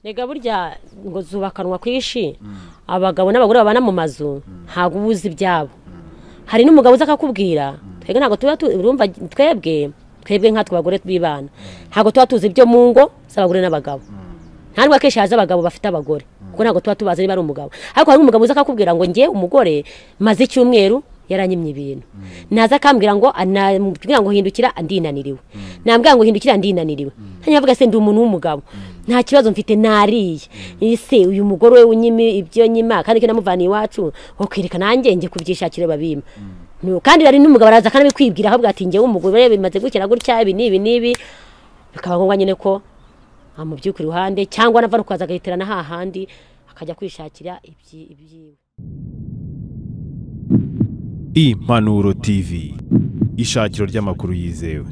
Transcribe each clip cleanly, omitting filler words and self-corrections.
Rega burya ngo zubakanwa kwishi abagabo n'abagore babana mu mazu ntago ubuzi ibyabo. Hari n'umugabo uza akakubwira twebwe ntago tuba urumva twebwe nkatwe abagore bibana ntago tuba tuzi ibyo mu ngo z'abagore n'abagabo. Nta nubwo akenshi haza abagabo bafite abagore kuko ntago tuba tubazi niba ari umugabo, ariko hari umugabo uza akakubwira ngo njye umugore maze icyumweru yaranyimye ibintu, naza akambwira ngo anambwira ngo hindukira andinaniriwe, nambwira ngo hindukira andinaniriwe, ntanyavuga se ndi umuntu w'umugabo nta kibazo mfite nariye, ese uyu mugore we unyime ibyo nyima kandi ke namuvaniye iwacu okwereka nanjye nge kubyishakira babima. Kandi ari n'umugabo araza akanabikwibwira ahubwo ati njye w'umugore bimaze gukira gutya ibi nibi nibi, bikaba ngombwa nyine ko amubyuka iruhande cyangwa nava rukaza agahiterana hahandi akajya kwishakira ibyiwe. Impanuro TV, ishakiro ry'amakuru yizewe.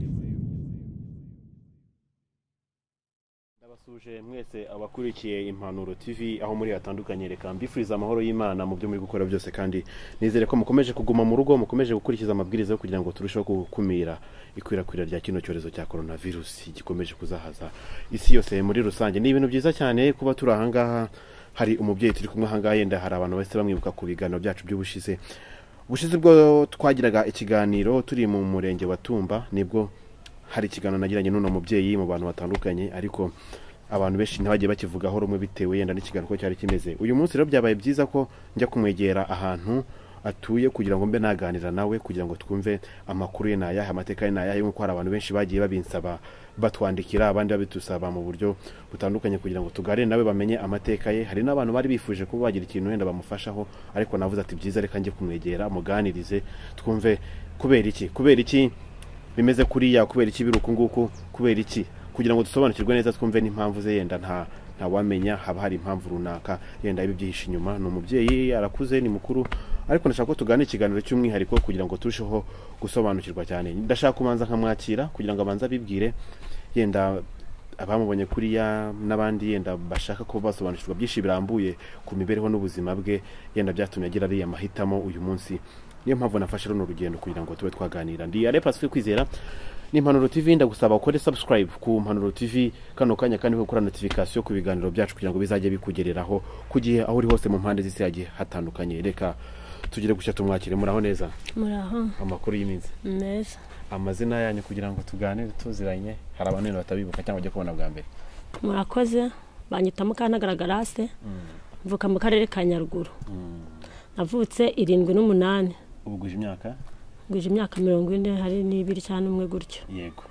Ndabasuje mwese abakurikiye Impanuro TV aho muri hatandukanye, reka mbifuriza amahoro y'Imana mu byo muri gukora byose, kandi nizere ko mukomeje kuguma mu rugo, mukomeje gukurikiza amabwiriza yo kugira ngo turusheho gukumira ikwirakwira rya kino cyorezo cya coronavirus gikomeje kuzahaza isi yose muri rusange. Ni ibintu byiza cyane kuba turi aha ngaha, hari umubyeyi turi kumwe aha ngaha, yenda hari abantu bose bamwibuka ku biganiro byacu by'ubushize. Ubushize bwo twagiraga ikiganiro turi mu murenge wa Tumba, nibwo hari ikiganiro nagiranye n'uno mubyeyi mu bantu batandukanye, ariko abantu benshi ntibagiye bakivugaho rumwe bitewe yenda n'ikiganiro ko cyari kimeze. Uyu munsi rero byabaye byiza ko njya kumwegera ahantu atuye kugira ngo mbe naganira nawe, kugira ngo twumve amakuru ye nayahe, amateka ye nayahe, nkuko hari abantu benshi bagiye babinsaba batwandikira, abandi babitusaba mu buryo butandukanye kugira ngo tuganire nawe bamenye amateka ye. Hari n'abantu bari bifuje kuba bagira ikintu wenda bamufashaho, ariko navuze ati byiza reka njye kumwegera muganirize twumve kubera iki bimeze kuriya, kubera iki biruku nguku, kubera iki, kugira ngo dusobanukirwe neza twumve n'impamvu ze, yenda nta wamenya haba hari impamvu runaka yenda ibibyihishe inyuma. Ni umubyeyi arakuze, ni mukuru, ariko ndashaka ko tuganira ikiganiro cy'umwihariko kugira ngo turusheho gusobanukirwa cyane. Ndashaka kubanza nkamwakira kugira ngo abanze abibwire yenda abamubonye kuriya n'abandi yenda bashaka ko basobanukirwa byinshi birambuye ku mibereho n'ubuzima bwe, yenda byatumye agira ariya mahitamo uyu munsi. Niyo mpamvu nafashe runo rugendo kugira ngo tube twaganira. Ndi Ale Pacifique Kwizera, ni Impanuro TV. Ndagusaba ukore subscribe ku Impanuro TV kano kanya, kandi ukora notification ku biganiro byacu kugira ngo bizajye bikugereraho ku gihe aho uri hose mu mpande z'isi yagiye hatandukanye. Reka tugire gushya tumwakire. Muraho neza? Muraho. Amakuru y'iminsi neza. Amazina yanyu kugira ngo tuganire tuziranye, hari abantu batabibuka cyangwa bajye kubona bwa mbere. Murakoze. Banyita Mukantagara Grace, mvuka mu karere ka Nyaruguru. Navutse 78. Ubuguje imyaka? Nguje imyaka 40 hari n'ibiri cyane umwe gutyo. Yego.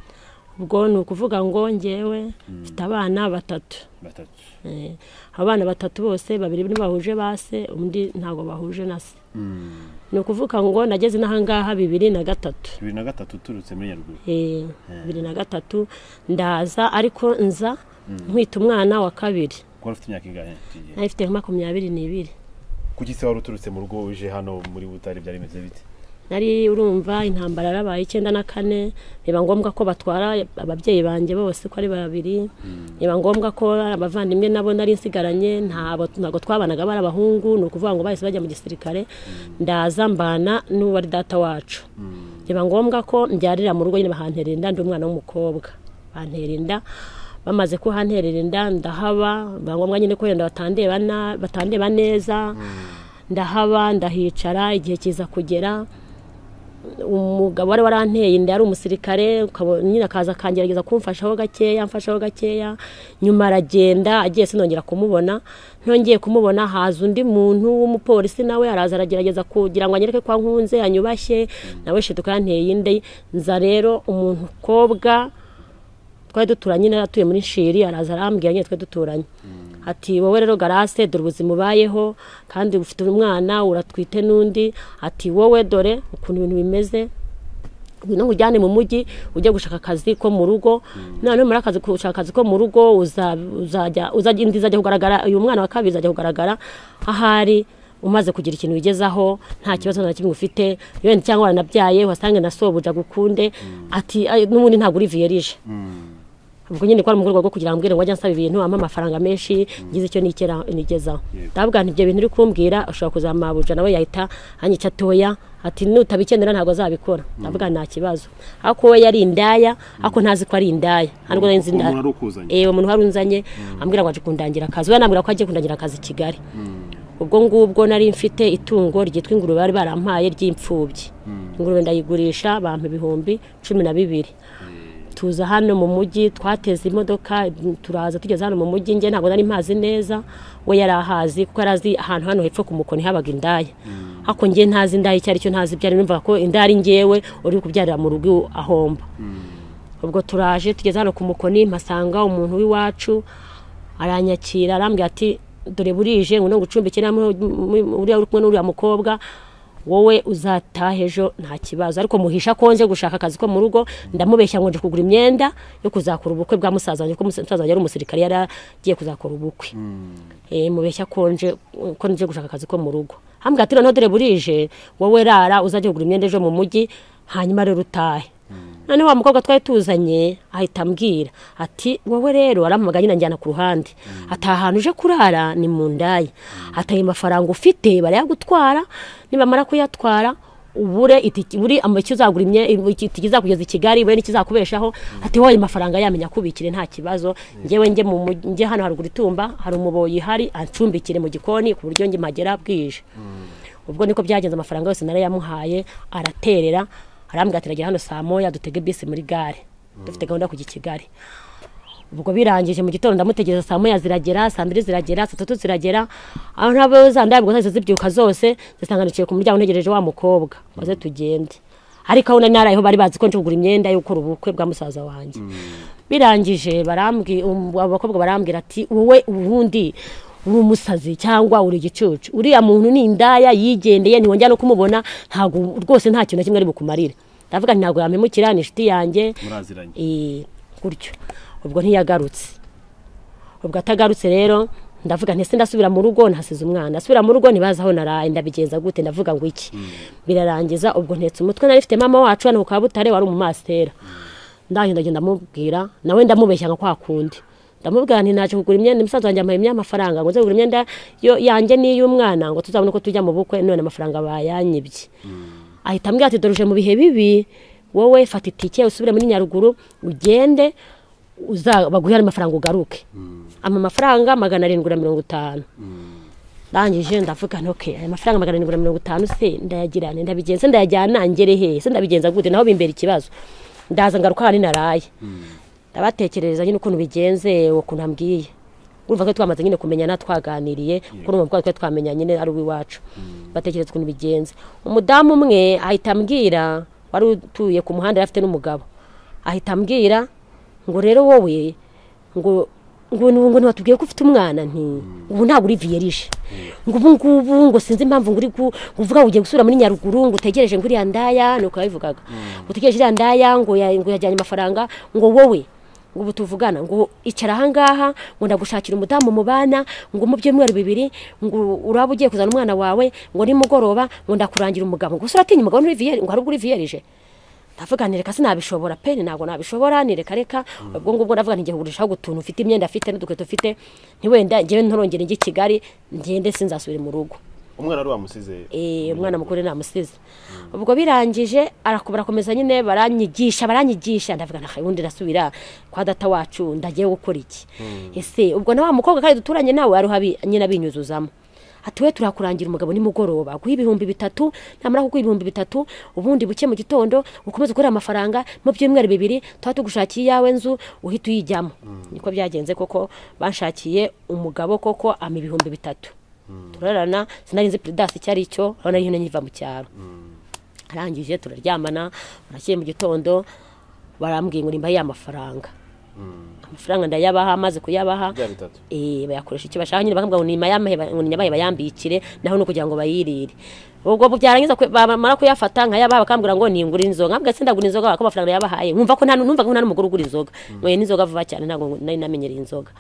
Ubwo ni ukuvuga ngo ngewe mfite abana batatu. Abana batatu bose, babiri bahuje base, undi ntago bahuje na se. Ni ukuvuga ngo nageze n'ahangaha 2003. 2003 uturutse muri Nyaruguru? 2003 ndaza, ariko nza nkwita umwana wa kabiri. Ko ufite imyaka ingahe? Nari mfite 22. Kuki se wari uturutse mu rugo uje hano muri Butare byari bimeze bite? Nari urumva intambara yarabaye 94, biba ngombwa ko batwara ababyeyi banjye bose ko ari babiri, biba ngombwa ko abavandimwe nabo nari nsigaranye, ntago twabanaga bari abahungu, ni ukuvuga ngo bahise bajya mu gisirikare. Ndaza mbana n'uwari data wacu, biba ngombwa ko mbyarira mu rugo nyine, bahantera inda ndi umwana w'umukobwa, bantera inda. Bamaze kuhanterera inda ndahaba, biba ngombwa nyine ko yenda batandeba neza, ndahaba ndahicara. Igihe kiza kugera umugabo wari waranteye inda yari umusirikare, nyine akaza akangerageza kumfashaho gakeya, amfashaho gakeya, nyuma aragenda agiye sinongera kumubona. Ntongeye kumubona haza undi muntu w'umupolisi nawe araza aragerageza kugira ngo anyereke ko ankunze anyubashye, nawe shiduka yanteye inda. Nza rero umuntu kobwa twari duturanye naratuye muri Nshiri, araza arambwira nyine twe duturanye ati wowe rero Grace dore ubuzima ubayeho kandi ufite umwana uratwite n'undi, ati wowe dore ukuntu ibintu bimeze, ngwino nkujyane mu mujyi ujye gushaka akazi ko mu rugo. None muri akazi gushaka akazi ko mu rugo uzajya indi izajya kugaragara, uyu mwana wa kabiri azajya kugaragara ahari umaze kugira ikintu wigezaho, nta kibazo na kimwe ufite, yenda cyangwa waranabyaye wasange na sobuja gukunde, ati n'ubundi ntabwo uri vierge. Ubwo nyine kwa mu rwego rwo kugira ngo njye nsaba ibintu ampa amafaranga menshi ngize icyo nikera nigezaho. Ndavuga nti ibyo bintu uri kumbwira ushobora kuzamabuja nawe yahita anyica toya Ati nutabikenera ntabwo azabikora. Ndavuga nta kibazo. Ariko we yari indaya, ariko ntazi ko ari indaya. Ntabwo nari nzi indaya. Umuntu wari unzanye ambwira ngo aje kundangira akazi. We nambwira ko agiye kundangira akazi i Kigali. Ubwo ngubwo nari mfite itungo ryitwa ingurube bari barampaye ry'imfubyi. Ingurube ndayigurisha bampa 12,000. Tuza hano mu mujyi, twateze imodoka turaza, tugeze hano mu mujyi nge ntabwo nari mpazi neza, we yari ahazi kuko arazi ahantu hano hepfo ku Mukoni habaga indaya. Hako nge ntazi indaya icyo ari cyo, ntazi byari, numva ko indaya ari ngewe uri kubyarira mu rugo ahomba. Ubwo turaje tugeze hano ku Mukoni, mpasanga umuntu w'iwacu aranyakira, arambwira ati dore burije ngo ngucumbikire uriya uri kumwe n'uriya mukobwa, wowe uzataha ejo nta kibazo. Ariko muhisha konje gushaka akazi ko mu rugo, ndamubeshya ngo nje kugura imyenda yo kuzakora ubukwe bwa musaza wanjye, ko musaza wanjye yari umusirikare yaragiye kuzakora ubukwe. Mubeshya konje ko nje gushaka akazi ko mu rugo. Ambwira ati noneho dore burije wowe rara uzajye kugura imyenda ejo mu mujyi, hanyuma rero utahe. Noneho wa mukobwa twari tuzanye ahita ambwira ati wowe rero, arampamagara nyine anjyana ku ruhande, ati ahantu uje kurara ni mu ndaya, ati ayo mafaranga ufite barayagutwara, nibamara kuyatwara ubure itike, buri amacyo uzagura itike izakugeza i Kigali, bure n'ikizakubeshaho, ati wowe ayo mafaranga yamenya kubikire nta kibazo, ngewe nge mu nge hano haruguru itumba hari umuboyi hari ancumbikire mu gikoni ku buryo nge mpagera bwije. Ubwo niko byagenze, amafaranga yose narayamuhaye araterera, arambwira ati hano saa moya dutege bisi muri gare, dufite gahunda yo kujya i Kigali. Ubwo birangije mu gitondo ndamutegereza, saa moya ziragera, saa mbiri ziragera, saa tatu ziragera, aho ntabwo za ndaya ubwo zahise zibyuka zose zisanganikiye ku muryango ntegereje wa mukobwa waze tugende. Ariko aho nari narayeho bari bazi ko nje kugura imyenda yo gukora ubukwe bwa musaza wanjye. Birangije barambwira, abakobwa barambwira ati wowe ubundi uri umusazi cyangwa uri igicucu, uriya muntu ni indaya yigendeye, ntiwongera no kumubona, ntabwo rwose nta kintu na kimwe ari bukumarire. Ndavuga nti ntabwo yampemukira, ni inshuti yanjye, muraziranye gutyo. Ubwo ntiyagarutse. Ubwo atagarutse rero ndavuga nti ndasubira mu rugo, ntasize umwana, ndasubira mu rugo ntibazi aho naraye, ndabigenza gute, ndavuga ngo iki. Birarangiza ubwo ntetse umutwe, nari mfite mama wacu hano ku Kabutare wari umumasitera. Ndagenda ndagenda ndamubwira, nawe ndamubeshya nka kwa kundi. Ndamubwira nti naje kugura imyenda, umusaza wanjye ampaye amafaranga ngo nze kugura imyenda yo yanjye n'iy'umwana ngo tuzabone uko tujya mu bukwe, none amafaranga bayanyibye. Ahita ambwira ati dore uje mu bihe bibi, wowe fata itike usubire muri Nyaruguru ugende uza baguhe amafaranga ugaruke. Ama mafaranga 750. Ndangije ndavuga nti okay, aya mafaranga 750 se ndayagirane, ndabigenza ndayajyana ngere he, se ndabigenza gute, naho bimbera ikibazo. Ndaza ngaruka hano naraye. Ndabatekerereza nyine ukuntu bigenze, ukuntu ambwiye. Urumva ko twamaze nyine kumenyana, twaganiriye, kuko urumva ko twamenya nyine ari uwiwacu. Batekereza ukuntu bigenze. Umudamu umwe ahita ambwira, wari utuye ku muhanda afite n'umugabo, ahita ambwira ngo rero wowe ngo ngo ngo ntiwatubwiye ko ufite umwana, nti ubu ntabwo uri vierge, ngo ubu ngubu ngo sinzi impamvu ngo uri kuvuga ugiye gusubira muri Nyaruguru, ngo utegereje ngo uriya ndaya, nuko yabivugaga, ngo utegereje iriya ndaya ngo yajyanye amafaranga, ngo wowe ngo ubu tuvugana ngo icara ahangaha, ngo ndagushakira umudamu mubana, ngo mu byumweru bibiri ngo uraba ugiye kuzana umwana wawe, ngo nimugoroba ngo ndakurangira umugabo, ngo uratinya umugabo nturi vierge, ngo hari ubwo uri vierge. Ndavuga nti reka sinabishobora pe, ntabwo nabishobora, ni reka reka. Ubwo ngubwo ndavuga nti ngiye kugurisha gutuntu ufite imyenda afite n'udukweto ufite, ntiwenda ngewe ntorongere njye i Kigali ngende sinzasubire mu rugo. Umwana ari wamusize? Umwana mukuru namusize. Ubwo birangije arakubara komeza nyine baranyigisha, ndavuga nta ubundi ndasubira kwa data wacu ndagiye gukora iki. Ese ubwo na wa mukobwa kandi duturanye nawe aruha nyine abinyuzuzamo. Ati we turakurangira umugabo nimugoroba guha 3000, namara kuguha 3000 ubundi buke mu gitondo ukomeze ukora amafaranga mu byumweru bibiri tuba tugushakiye iyawe nzu uhita uyijyamo. Niko byagenze koko, banshakiye umugabo koko ama 3000. Turarana, sinari nzi Prudence icyo ari cyo, aho nari nkiva mu cyaro. Arangije turaryamana, barakeye mu gitondo barambwiye ngo nimba ya mafaranga. Amafaranga ndayabaha, amaze kuyabaha bayakoresha icyo bashaka nyine, bakambwira ngo nimayamahe ngo ninyabahe bayambikire, naho no kugira ngo bayirire. Ubwo byarangiza bamara kuyafata nkayabaha bakambwira ngo ningura inzoga, nkabwa sindagura inzoga ko amafaranga yabahaye. Nkumva ko nta numva ko nta n'umugore ugura inzoga, ngo n'inzoga vuba cyane ntabwo nari namenyereye inzoga.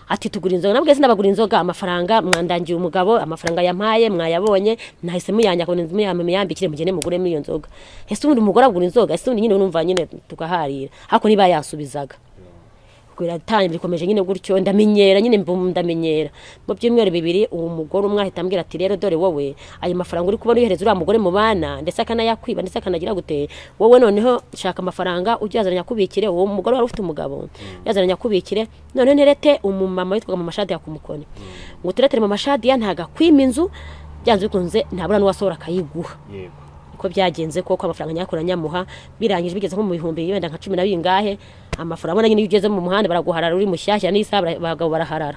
Ati tugura inzoga, nabwo sindabagura inzoga, amafaranga mwandangiye umugabo, amafaranga yampaye mwayabonye, nahise muyanya ko muyambikire mugende mugure iyo nzoga. Ese ubundi umugore agura inzoga? Ese ubundi nyine numva nyine tukaharira, ariko niba yasubizaga. Biratangiye bikomeje nyine gutyo, ndamenyera nyine, ndamenyera. Mu byumweru 2 uwo mugore umwe ahita ambwira ati rero dore wowe ayo mafaranga uri kubona uyohereza uriya mugore mu bana, ndetse akanayakwiba, ndetse akanagira gute, wowe noneho shaka amafaranga ujye uyazana nyakubikire. Uwo mugore wari ufite umugabo, yazana nyakubikire. None nterete umumama witwaga Mama Shadia ku Mukoni, ngo turetere Mama Shadia ntago akwima inzu, byanze bikunze ntabura n'uwasohora akayiguha. Yego. Uko byagenze koko amafaranga nyakura nyamuha, birangije bigeze nko mu bihumbi wenda nka 10 na bingahe amafaranga. Nyine iyo ugeze mu muhanda baraguharara uri mushyashya n'isaha abagabo baraharara.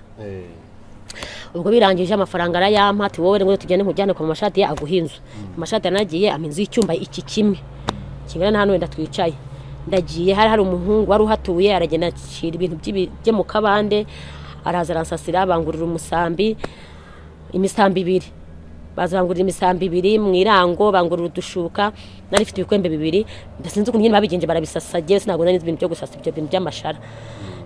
Ubwo birangije amafaranga arayampa ati wowe ngo tugende nkujyane kwa Mama Shadia aguha inzu. Mama Shadia nagiye ama inzu y'icyumba iki kimwe kingana na hano wenda twicaye. Ndagiye hari umuhungu wari uhatuye, aragenda acira ibintu bye mu kabande, araza aransasira, bangurira umusambi, imisambi 2. Bazangurira imisambi 2 mu irango, bangurira udushuka, nari mfite ibikwembe 2, ndasinze ukuntu nyine babigenje barabisasa, je sinago nari ibintu byo gusasa ibyo bintu by'amashara.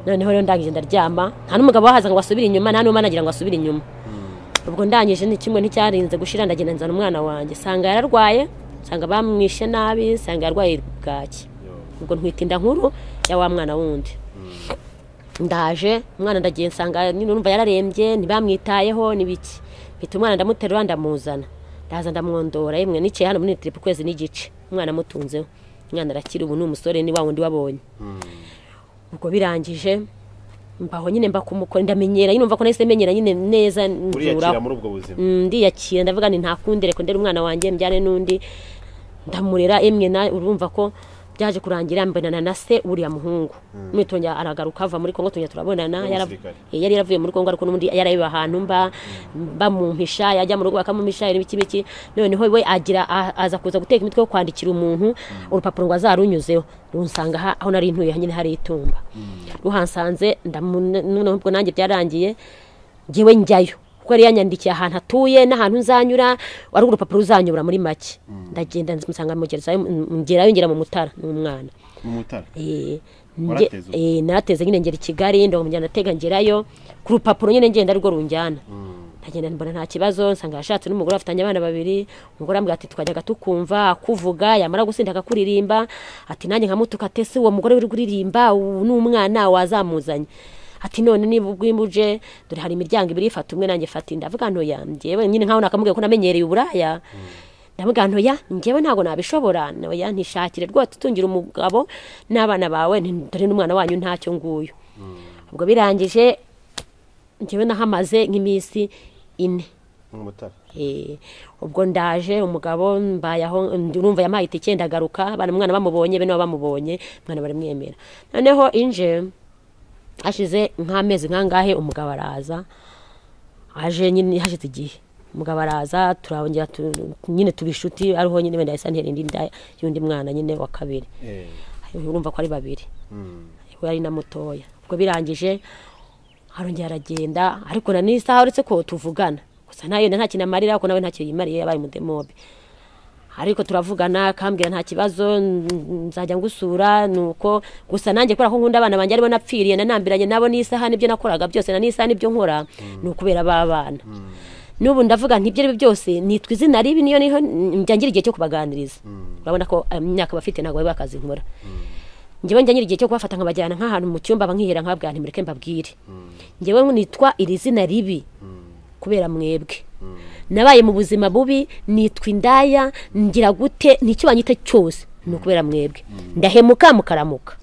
Noneho rero ndangije ndaryama, nta n'umugabo wahaza ngo asubire inyuma, nta n'umwana agira ngo asubire inyuma. Ubwo ndangije ni kimwe nticyarinze gushira, ndagenda nzana umwana wanjye, sanga yararwaye, sanga bamwishe nabi, sanga yarwaye bwaki. Ubwo ntwita inda nkuru ya wa mwana wundi. Ndaje umwana ndagiye nsanga nyine urumva yararembye, ntibamwitayeho nibiki. Mfite umwana ndamuterura ndamuzana, ndaza ndamwondora, yemwe nicaye hano muri trip ukwezi n'igice, umwana amutunzeho, umwana arakira ubu ni umusore ni wa wundi wabonye. Ubwo birangije mbaho nyine mba kumukora, ndamenyera nyine, umva ko nahise menyera nyine neza, uriyakira muri ubwo buzima. Ndiyakira, ndavuga nti nta kundi reka ndere umwana wanjye mbyare n'undi, ndamurera emwe na urumva ko byaje kurangira mbonana na se uriya muhungu. Mwitongera aragaruka ava muri Kongo, tujya turabonana, yari yaravuye muri Kongo ariko n'undi yarayiba ahantu mba bamumpisha, yajya mu rugo bakamumisha ibiki biki. Noneho we agira aza kuza guteka imitwe yo kwandikira umuntu urupapuro ngo azarunyuzeho, runsanga aho nari ntuye nyine hari itumba. Ruhansanze noneho ubwo nanjye byarangiye ngiwe njyayo, kuko yari yanyandikiye ahantu atuye n'ahantu nzanyura, wari urupapuro ruzanyura muri make. Ndagenda nsanga mugerezayo, ngerayo ngera mu Mutara n'umwana. Mu Mutara? Narateze nyine ngera i Kigali, ndongera natega ngerayo ku rupapuro nyine ngenda ariko runjyana. Ndagenda mbona nta kibazo, nsanga yashatse n'umugore afitanye abana 2. Umugore ambwira ati twajyaga tukumva akuvuga, yamara gusinda akakuririmba, ati nanjye nkamutuka ati se uwo mugore uri kuririmba n'umwana wazamuzanye. Ati none niba ubwimuje dore hari imiryango ibiri, fata umwe nanjye fata indi. Ndavuga ntoya njyewe nyine nkaho nakamubwiye ko namenyereye uburaya, ndavuga ntoya njyewe ntago nabishobora, ntoya ntishakire rwose utungira umugabo n'abana bawe, dore n'umwana wanyu ntacyo nguyu. Ubwo birangije njyewe nahamaze nk'iminsi 4 mu Mutara. Ubwo ndaje umugabo mbayaho, ndurumva yampaye itike ndagaruka, bana umwana bamubonye bene bamubonye, umwana baramwemera. Noneho inje hashize nk'amezi nkangahe umugabo araza, aje nyine hashize igihe umugabo araza, turongera nyine tubishuti, ariho nyine wenda yahise antera indi nda y'undi mwana nyine wa kabiri. Urumva ko ari 2, we ari na mutoya. Ubwo birangije arongera aragenda, ariko na n'isaha uretse ko tuvugana gusa nayo nta kintu amarira, ko nawe ntacyo yimariye, yabaye umudemobe. Ariko turavugana akambwira nta kibazo nzajya ngusura, nuko gusa nanjye kubera ko nkunda abana banjye aribo napfiriye, nanambiranye nabo n'isaha nibyo nakoraga byose, na n'isaha nibyo nkora ni ukubera babana. N'ubu ndavuga nti ibyo ari byose nitwa izina ribi, niyo niho njya ngira igihe cyo kubaganiriza. Urabona ko imyaka bafite ntabwo bari bakazi nkora. Njyewe njya ngira igihe cyo kubafata nkabajyana nk'ahantu mu cyumba bankihera nkababwira nti mureke mbabwire, njyewe nitwa iri zina ribi kubera mwebwe. Nabaye mu buzima bubi, nitwa indaya, ngira gute, nicyo banyita cyose ni ukubera mwebwe. Ndahemuka mukaramuka,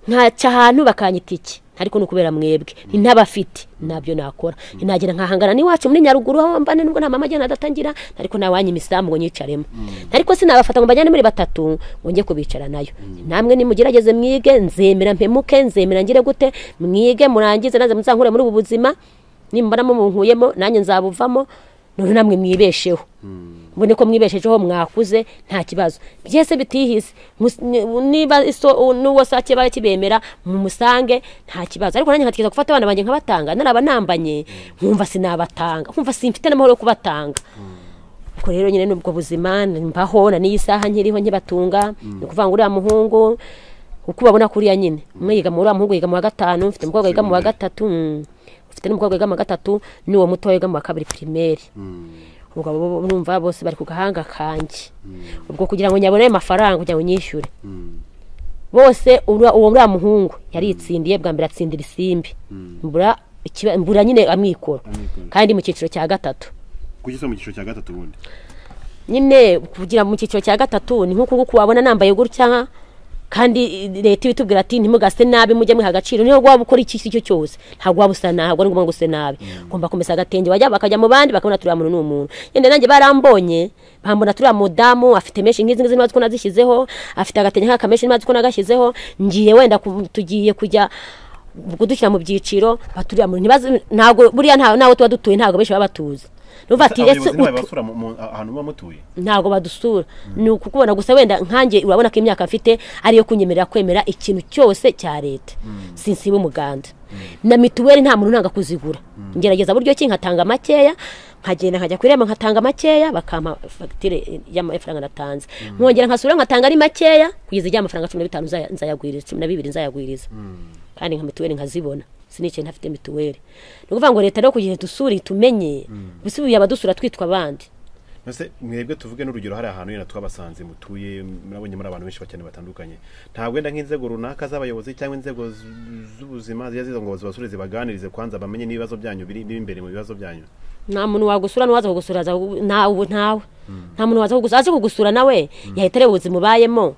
nkaca ahantu bakanyita iki, ariko ni ukubera mwebwe. Ntabafite nabyo nakora, nagera nkahangana n'iwacu muri Nyaruguru aho mbane, nubwo nta mama agenda adatangira, ariko nawanye imisambu ngo nyicaremo, ariko sinabafata ngo mbajyane muri 3 ngo njye kubicara nayo. Namwe nimugerageze mwige, nzemera mpemuke, nzemera ngire gute, mwige murangize naze muzankure muri ubu buzima, nimbona munkuyemo nanjye nzabuvamo, none namwe mwibesheho. Mbone ko mwibeshejeho mwakuze nta kibazo. Byese bitihise niba iso nuwo sake baye kibemera mumusange nta kibazo. Ariko nanjye nkatigeza gufata abana banjye nkabatanga, naraba nambanye nkumva sinabatanga, nkumva simfite n'amahoro yo kubatanga. Ubwo rero nyine nubwo buzima mbaho na niyi saha nkiriho nkibatunga, ni kuvuga ngo uriya muhungu uko babona kuriya nyine, umwe yiga muri uriya muhungu yiga mu wa 5, mfite umukobwa yiga mu wa 3, mfite n'umukobwa yiga mu wa 3, n'uwo muto yiga mu wa 2 primaire. Ubwo numva bose bari ku gahanga kanjye. Ubwo kugira ngo nyabone amafaranga kugira ngo nyishyure, Bose uwo uriya muhungu yaritsindiye bwa mbere atsindira isimbi, mbura nyine amikoro, kandi mu cyiciro cya gatatu. Kugeza mu cyiciro cya gatatu ubundi nyine kugira mu cyiciro cya gatatu ni nkuko nguko wabona nambaye gutya, kandi leta ibitubwira ati ntimugase nabi, mujye mwiha agaciro, niyo waba ukora iki cyo cyose ntabwo waba usa nabi, ntabwo ngomba gusa nabi, ngomba kumesa agatenge, bajya bakajya mu bandi bakabona turiya muntu ni umuntu. Yenda nanjye barambonye bambona turiya mudamu afite menshi nk'izi ngizi ntibazi ko nazishyizeho, afite agatenge nk'aka menshi ntibazi ko nagashyizeho, ngiye wenda tugiye kujya kudushyira mu byiciro, baturiya muntu ntibazi, ntabwo buriya ntawe tuba dutuye, ntabwo benshi baba batuzi. Ntabwo badusura, ni ukukubona gusa. Wenda nkanjye urabona ko imyaka mfite ariyo kunyemerera kwemera ikintu cyose cya leta, sinsiba umuganda na mituweli nta muntu nanga kuzigura, ngerageza buryo ki nkatanga makeya, nkagenda nkajya ku irembo nkatanga makeya bakampa fagitire y'amafaranga natanze, nkongera nkasura nkatanga ari makeya kugeza igihe amafaranga 15 nzayagwiriza, 12 nzayagwiriza, kandi nka mituweli nkazibona, sinicaye ntafite mituweli. Ni ukuvuga ngo leta rero kugira dusure tumenye gusubiye abadusura twitwa abandi. Nase mwebwe tuvuge n'urugero, hari ahantu yena twabasanze mutuye, murabonye muri abantu benshi bakene batandukanye, ntabwo wenda nk'inzego runaka z'abayobozi cyangwa inzego z'ubuzima ziza ngo bazibasure zibaganirize kwanza bamenye n'ibibazo byanyu biri imbere mu bibazo byanyu. Nta muntu wagusura n'uwaza kugusura ntawe nta muntu waza kugusura, aje kugusura nawe yahita areba ubuzima ubayemo,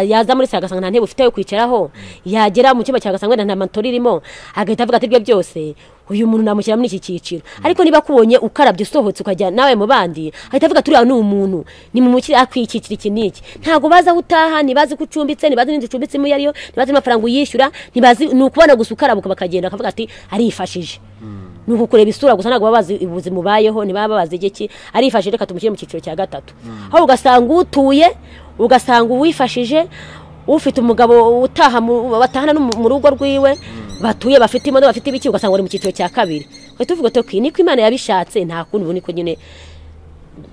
yaza muri sala agasanga nta ntebe ufite yo kwicaraho, yagera mu cyumba cyawe agasanga wenda nta mantora irimo, agahita avuga ati ibyo byose uyu muntu namushyira muri iki cyiciro. Ariko niba akubonye ukarabye usohotse ukajya nawe mu bandi, ahita avuga turiya ni umuntu, ni mu mukiri akwikikira iki n'iki. Ntabwo bazi aho utaha, ntibazi ko ucumbitse, ntibazi n'inzu ucumbitsemo iyo ariyo, ntibazi amafaranga uyishyura, ntibazi, ni ukubona gusa ukarabuka bakagenda bakavuga ati arifashije. Ni ukukureba isura gusa, ntabwo baba bazi ubuzima ubayeho, ntibaba bazi igiki, arifashije reka tumushyire mu cyiciro cya gatatu. Aho ugasanga utuye, ugasanga uwifashije, ufite umugabo utaha batahana mu rugo rwiwe, batuye bafite imodoka bafite ibiki, ugasanga uri mu cyiciro cya kabiri. Uhita uvuga uti niko Imana yabishatse, nta kundi ubu niko nyine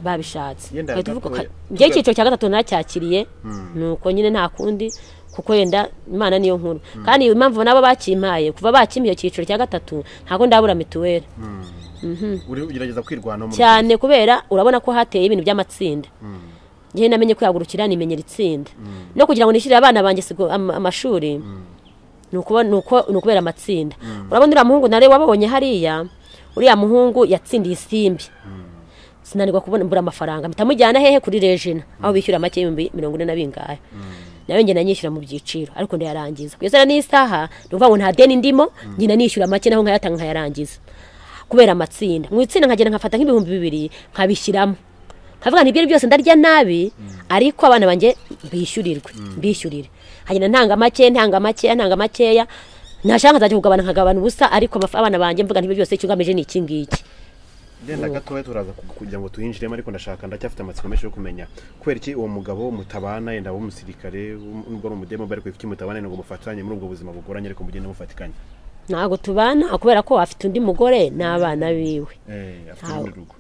babishatse. Uhita uvuga njye icyiciro cya gatatu naracyakiriye, nuko nyine nta kundi, kuko yenda Imana niyo nkuru. Kandi impamvu nabo bakimpaye, kuva bakimpiye icyiciro cya gatatu ntabwo ndabura mituweli. Uri ugerageza kwirwanaho cyane, kubera urabona ko hateye ibintu by'amatsinda. Njye namenye kwihagurukira nimenyera itsinda, no kugira ngo nishyurire abana banjye amashuri nuko nukubera amatsinda. Urabona uriya muhungu nare wababonye hariya, uriya muhungu yatsindiye isimbi, sinanirwa kubona mbura amafaranga, mpita mujyana hehe kuri Regina aho bishyura make 40,000 na bingahe, nawe njye nanyishyura mu byiciro ariko ndayarangiza kugeza n'isaha. Ni ukuvuga ngo nta deni ndimo, njye nishyura make naho nkayatanga nkayarangiza kubera amatsinda. Mu itsinda nkagenda nkafata nk'ibihumbi 2000 nkabishyiramo, nkavuga nti ibyo byose ndarya nabi ariko abana banjye bishyurirwe, mbishyurire. Hanyuma ntanga make ntanga make ntanga makeya, nashaka nzajya kugabana nkagabana ubusa, ariko abana banjye mvuga nti ibyo byose icyo ngamije ni iki ngiki. Ndenda gatoya turaza kugira ngo tuhinjiremo, ariko ndashaka ndacyafite amatsiko menshi yo kumenya kubera iki uwo mugabo mutabana, yenda wo musirikare nubwo ari umudemo, bari kwifite mutabana ngo mufatanye muri ubwo buzima bugoranye, ariko mugende mufatikanye. Ntabwo tubana kubera ko afite undi mugore n'abana biwe. Afite urundi rugo.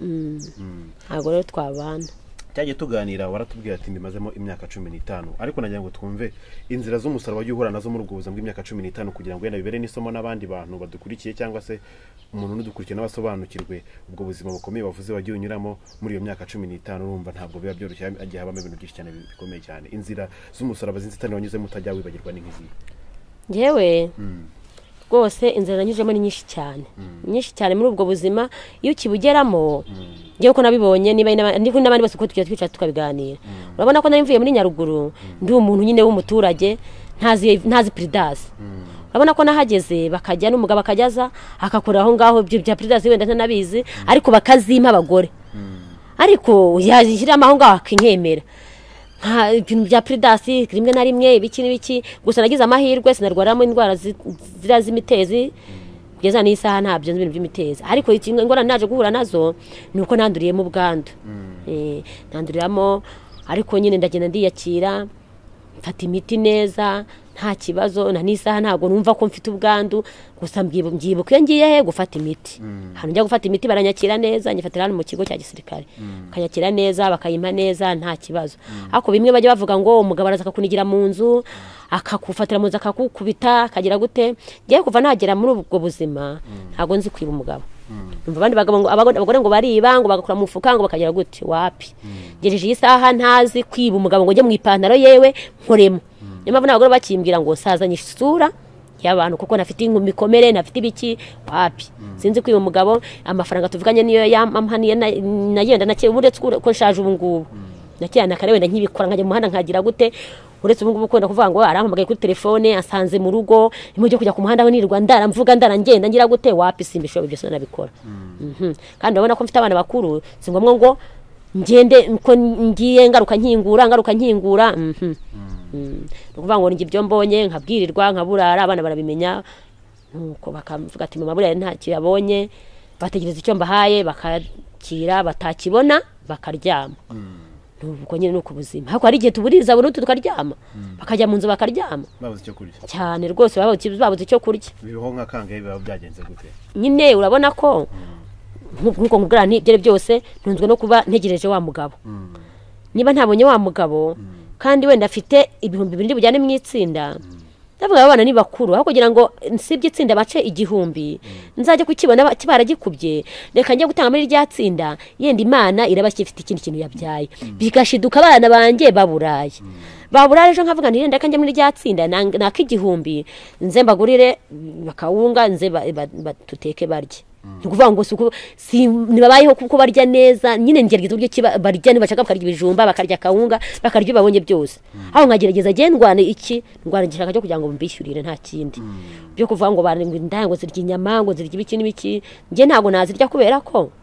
Ntabwo rero twabana. Cyagiye tuganira waratubwira ati mbimazemo imyaka 15, ariko nagira ngo twumve inzira z'umusaraba wagiye uhura nazo muri ubwo buzima bw'imyaka 15, kugira ngo wenda bibere n'isomo n'abandi bantu badukurikiye, cyangwa se umuntu n'udukurikiye n'abasobanukirwe ubwo buzima bukomeye bavuze wagiye unyuramo muri iyo myaka 15. Urumva ntabwo biba byoroshye, agiye habamo ibintu byinshi cyane bikomeye cyane. Inzira z'umusaraba z'inzitane wanyuzemo utajya wibagirwa ni nk'izihe? Njyewe rwose inzira nanyuzemo ni nyinshi cyane, nyinshi cyane muri ubwo buzima. Iyo ukibugeramo ngewe ko nabibonye, niba ndiko n'abandi bose uko tujya twicara tukabiganira, urabona ko nari mvuye muri Nyaruguru ndi umuntu nyine w'umuturage, ntazi Pridasi. Urabona ko nahageze bakajya n'umugabo akajyaza akakora aho ngaho ibyo bya Pridasi wenda ntanabizi, ariko bakazimpa abagore, ariko yazishyiramo aho ngaho akinkemera nka ibintu bya Pridasi rimwe na rimwe ibiki n'ibiki. Gusa nagize amahirwe sinarwaramo indwara zira z'imitezi, kugeza n'isaha ntabyo nzi ibintu by'imitezi. Ariko ingorane naje guhura nazo ni uko nanduriyemo ubwandu, nanduriramo, ariko nyine ndagenda ndiyakira, mfata imiti neza nta kibazo, na n'isaha ntabwo numva ko mfite ubwandu. Gusa mbyibuka iyo ngiye he gufata imiti, hano njya gufata imiti baranyakira neza, nyifatira hano mu kigo cya gisirikare, bakanyakira neza bakayimpa neza nta kibazo. Ariko bimwe bajya bavuga ngo umugabo araza akakunigira mu nzu, akakufatira mu nzu, akakukubita, akagira gute. Ngiye kuva nagera muri ubwo buzima ntabwo nzi kwiba umugabo. Numva abandi bagabo ngo abagore ngo bariba ngo bagakura mu mufuka ngo bakagira gute, wapi. Ngejeje iyi saha ntazi kwiba umugabo ngo njye mu ipantaro yewe nkoremo. Niyo mpamvu n'abagore bakimbwira ngo nsazanye isura y'abantu kuko nafite imikomere, nafite ibiki wapi. Sinzi ko uyu mugabo amafaranga tuvuganye niyo yampaniye nagenda nake, uretse ko nshaje ubu ngubu nakirana kare wenda nkibikora nkajya mu muhanda nkagira gute, uretse ubu ngubu kwenda kuvuga ngo arampamagaye kuri telefone asanze mu rugo imujye kujya ku muhanda we nirirwa ndaramvuga ndarangenda ngira gute, wapi simbishoboye ibyo sinabikora. Kandi urabona ko mfite abana bakuru, si ngombwa ngo ngende ko ngiye ngaruka nkingura ngaruka nkingura. Ni ukuvuga ngo njye ibyo mbonye nkabwirirwa nkaburara, abana barabimenya nuko bakavuga ati mama buriya ntacyo yabonye, bategereza icyo mbahaye bakakira, batakibona bakaryama. Nuko nyine nuko ubuzima, ariko hari igihe tuburiza burundu tukaryama, bakajya mu nzu bakaryama babuze icyo kurya cyane rwose, babuze icyo kurya. Bibaho nka kangahe biba byagenze gute? Nyine urabona ko nkuko nkubwira nti ibyo byose ntunzwe no kuba ntegereje wa mugabo. Niba ntabonye wa mugabo kandi wenda afite 2000 bujyane mu itsinda, ndavuga abana ni bakuru, aho kugira ngo nsibye itsinda bace 1000 nzajye kukibona kibaragikubye, reka njye gutanga muri rya tsinda, yenda Imana irabakifite ikindi kintu yabyaye, bigashiduka abana banjye baburaye baburaye. Ejo nkavuga nti reka njye muri rya tsinda naka 1000 nze mbagurire bakawunga, nze tuteke barye. Nikuvuga ngo si nibabayeho kuko barya neza, nyine ngerageza uburyo barya, nibashaka bakarya ibijumba, bakarya kawunga, bakarya babonye byose. Aho nkagerageza nge ndwana iki, ndwana igishaka cyo kugira ngo mbishyurire nta kindi. Byo kuvuga ngo barindwi ndango zirya inyama, ngo zirya ibiki n'ibiki, nge ntago nazirya kubera ko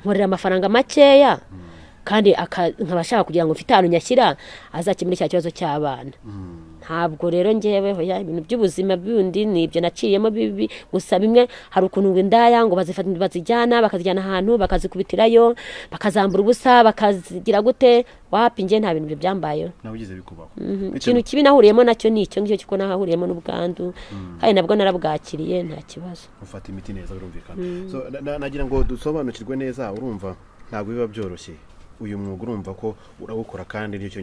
nkorera amafaranga makeya, kandi nkabashaka kugira ngo mfite ahantu nyashyira azakemura cya kibazo cy'abana. Ntabwo rero ngewe hoya ibintu by'ubuzima bundi nibyo naciyemo bibi gusa. Bimwe hari ukuntu ngo indaya ngo bazifata bazijyana, bakazijyana ahantu bakazikubitirayo, bakazambura ubusa, bakazigira gute, wapi nge nta bintu byambayeho. Nawe ugize bikubaho. Ikintu kibi nahuriyemo nacyo ni icyo ngicyo kuko nahuriyemo n'ubwandu, kandi nabwo narabwakiriye nta kibazo. Ufata imiti neza birumvikana. So nagira ngo dusobanukirwe neza, urumva ntabwo biba byoroshye uyu mwuga, urumva ko urawukora kandi nicyo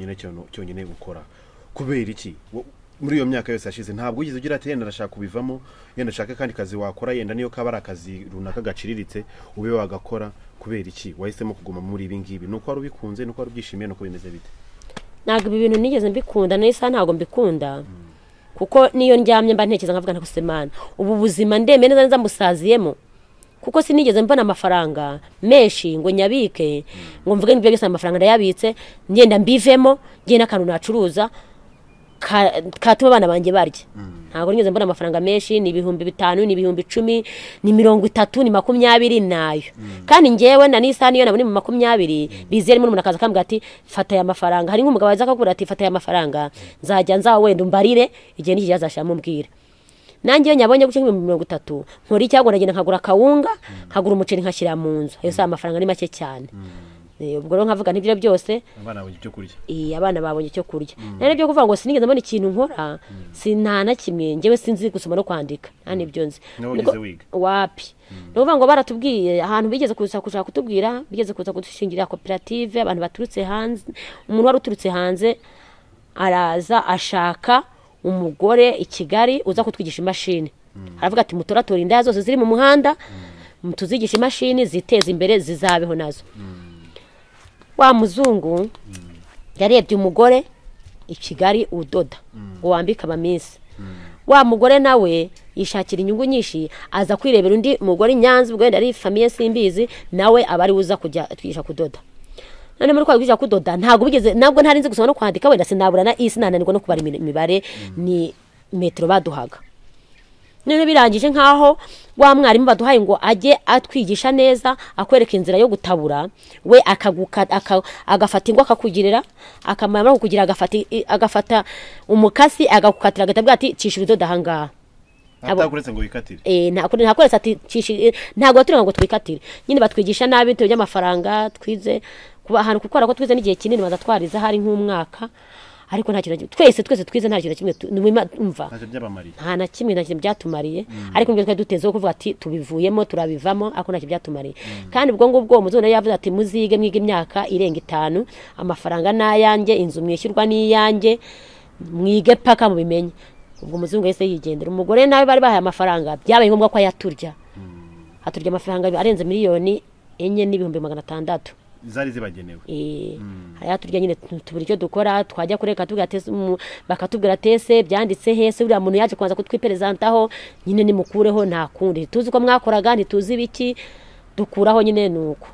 cyonyine ukora. Kubera iki muri iyo myaka yose yashize ntabwo ugize ugira ati yenda ndashaka kubivamo, yenda ndashaka kandi kazi wakora, yenda niyo kaba ari akazi runaka gaciriritse ube wagakora, kubera iki wahisemo kuguma muri ibi ngibi? Nuko wari ubikunze, nuko wari ubyishimiye, nuko bimeze bite? Ntabwo ibi bintu nigeze mbikunda, n'isa ntabwo mbikunda, kuko niyo ndyamye mba ntekereza nkavuga nti Mana ubu buzima ndemeye neza neza musaziyemo, kuko sinigeze mbona amafaranga menshi ngo nyabike ngo mvuge ngo byose amafaranga ndayabitse ngenda mbivemo ngenda akantu nacuruza katuma abana banjye barya. Ntabwo nigeze mbona amafaranga menshi, ni 5000, ni 10,000, ni 30, ni 20 nayo. Kandi ngewe na nisa niyo nabone mu 20 bizere muri umuntu akaza akambwira ati fata aya mafaranga. Hari nk'umugabo aza akakubwira ati fata aya mafaranga nzajya nza wenda umbarire igihe n'iki yazashamo mbwira. Nanjye nyabonye guce nk'ibihumbi 30 nkora icyago nagenda nkagura kawunga, nkagura umuceri nkashyira mu nzu. Ayo sa amafaranga ni make cyane. Ubwo rero nkavuga ntibyo byose abana babonye icyo kurya. Abana babonye icyo kurya. Nari byo kuvuga ngo sinigeze mbona ikintu nkora, sinta na kimwe ngewe sinzi gusoma no kwandika, nta nibyo nzi. Wapi. Nuvuga ngo baratubwiye ahantu bigeze kuza kushaka kutubwira, bigeze kuza kudushingira koperative, abantu baturutse hanze, umuntu wari uturutse hanze araza ashaka umugore i Kigali uza kutwigisha imashini. Aravuga ati mutoratora indaya zose ziri mu muhanda, mutuzigisha imashini ziteze imbere zizabeho nazo. Wa muzungu yarebye umugore i Kigali udoda ngo wambika abamisi. Wa mugore nawe yishakira inyungu nyinshi, aza kwirebera undi mugore Nyanza, ubwo wenda ari famille simbizi, nawe abari uza kujya twigisha kudoda. None muri kwa kwigisha kudoda ntabwo bigeze, nabwo ntari nzi gusoma no kwandika, wenda sinabura na isi nananirwa no kubara imibare ni metero baduhaga. None birangije nkaho wa mwarimu baduhaye ngo ajye atwigisha neza akwereka inzira yo gutabura, we agafata ingwa akakugirira, akamara kukugira agafata umukasi agakukatira agatabwa ati cisha urudodo ahangaha. Atakuretse ngo wikatire. Ntakuretse ati cisha, ntago turanga ngo twikatire. Nyine batwigisha nabi bitewe by'amafaranga twize kuba ahantu gukora ko twize n'igihe kinini bazatwariza hari nk'umwaka, ariko nta kintu twese twize nta kintu kimwe umva nta na kimwe nta kintu byatumariye. Ariko nibyo twari dutezeho kuvuga ati tubivuyemo turabivamo, ariko nta kintu byatumariye. Kandi ubwo ngubwo umuzungu yavuze ati muzige mwige imyaka irenga 5, amafaranga n'ayanjye, inzu mwishyurwa n'iyanjye, mwige paka mubimenye. Ubwo umuzungu yahise yigendera. Umugore nawe bari bahaye amafaranga, byabaye ngombwa ko ayaturya. Aturya amafaranga arenze 4,600,000. Zari zibagenewe. Haya turya nyine tubura icyo dukora, twajya kureka bakatubwira tese byanditse hese, uriya muntu yaje kubanza kutwiperezantaho nyine nimukureho, nta kundi tuzi ko mwakoraga, ntituzi ibiki dukuraho nyine nuko.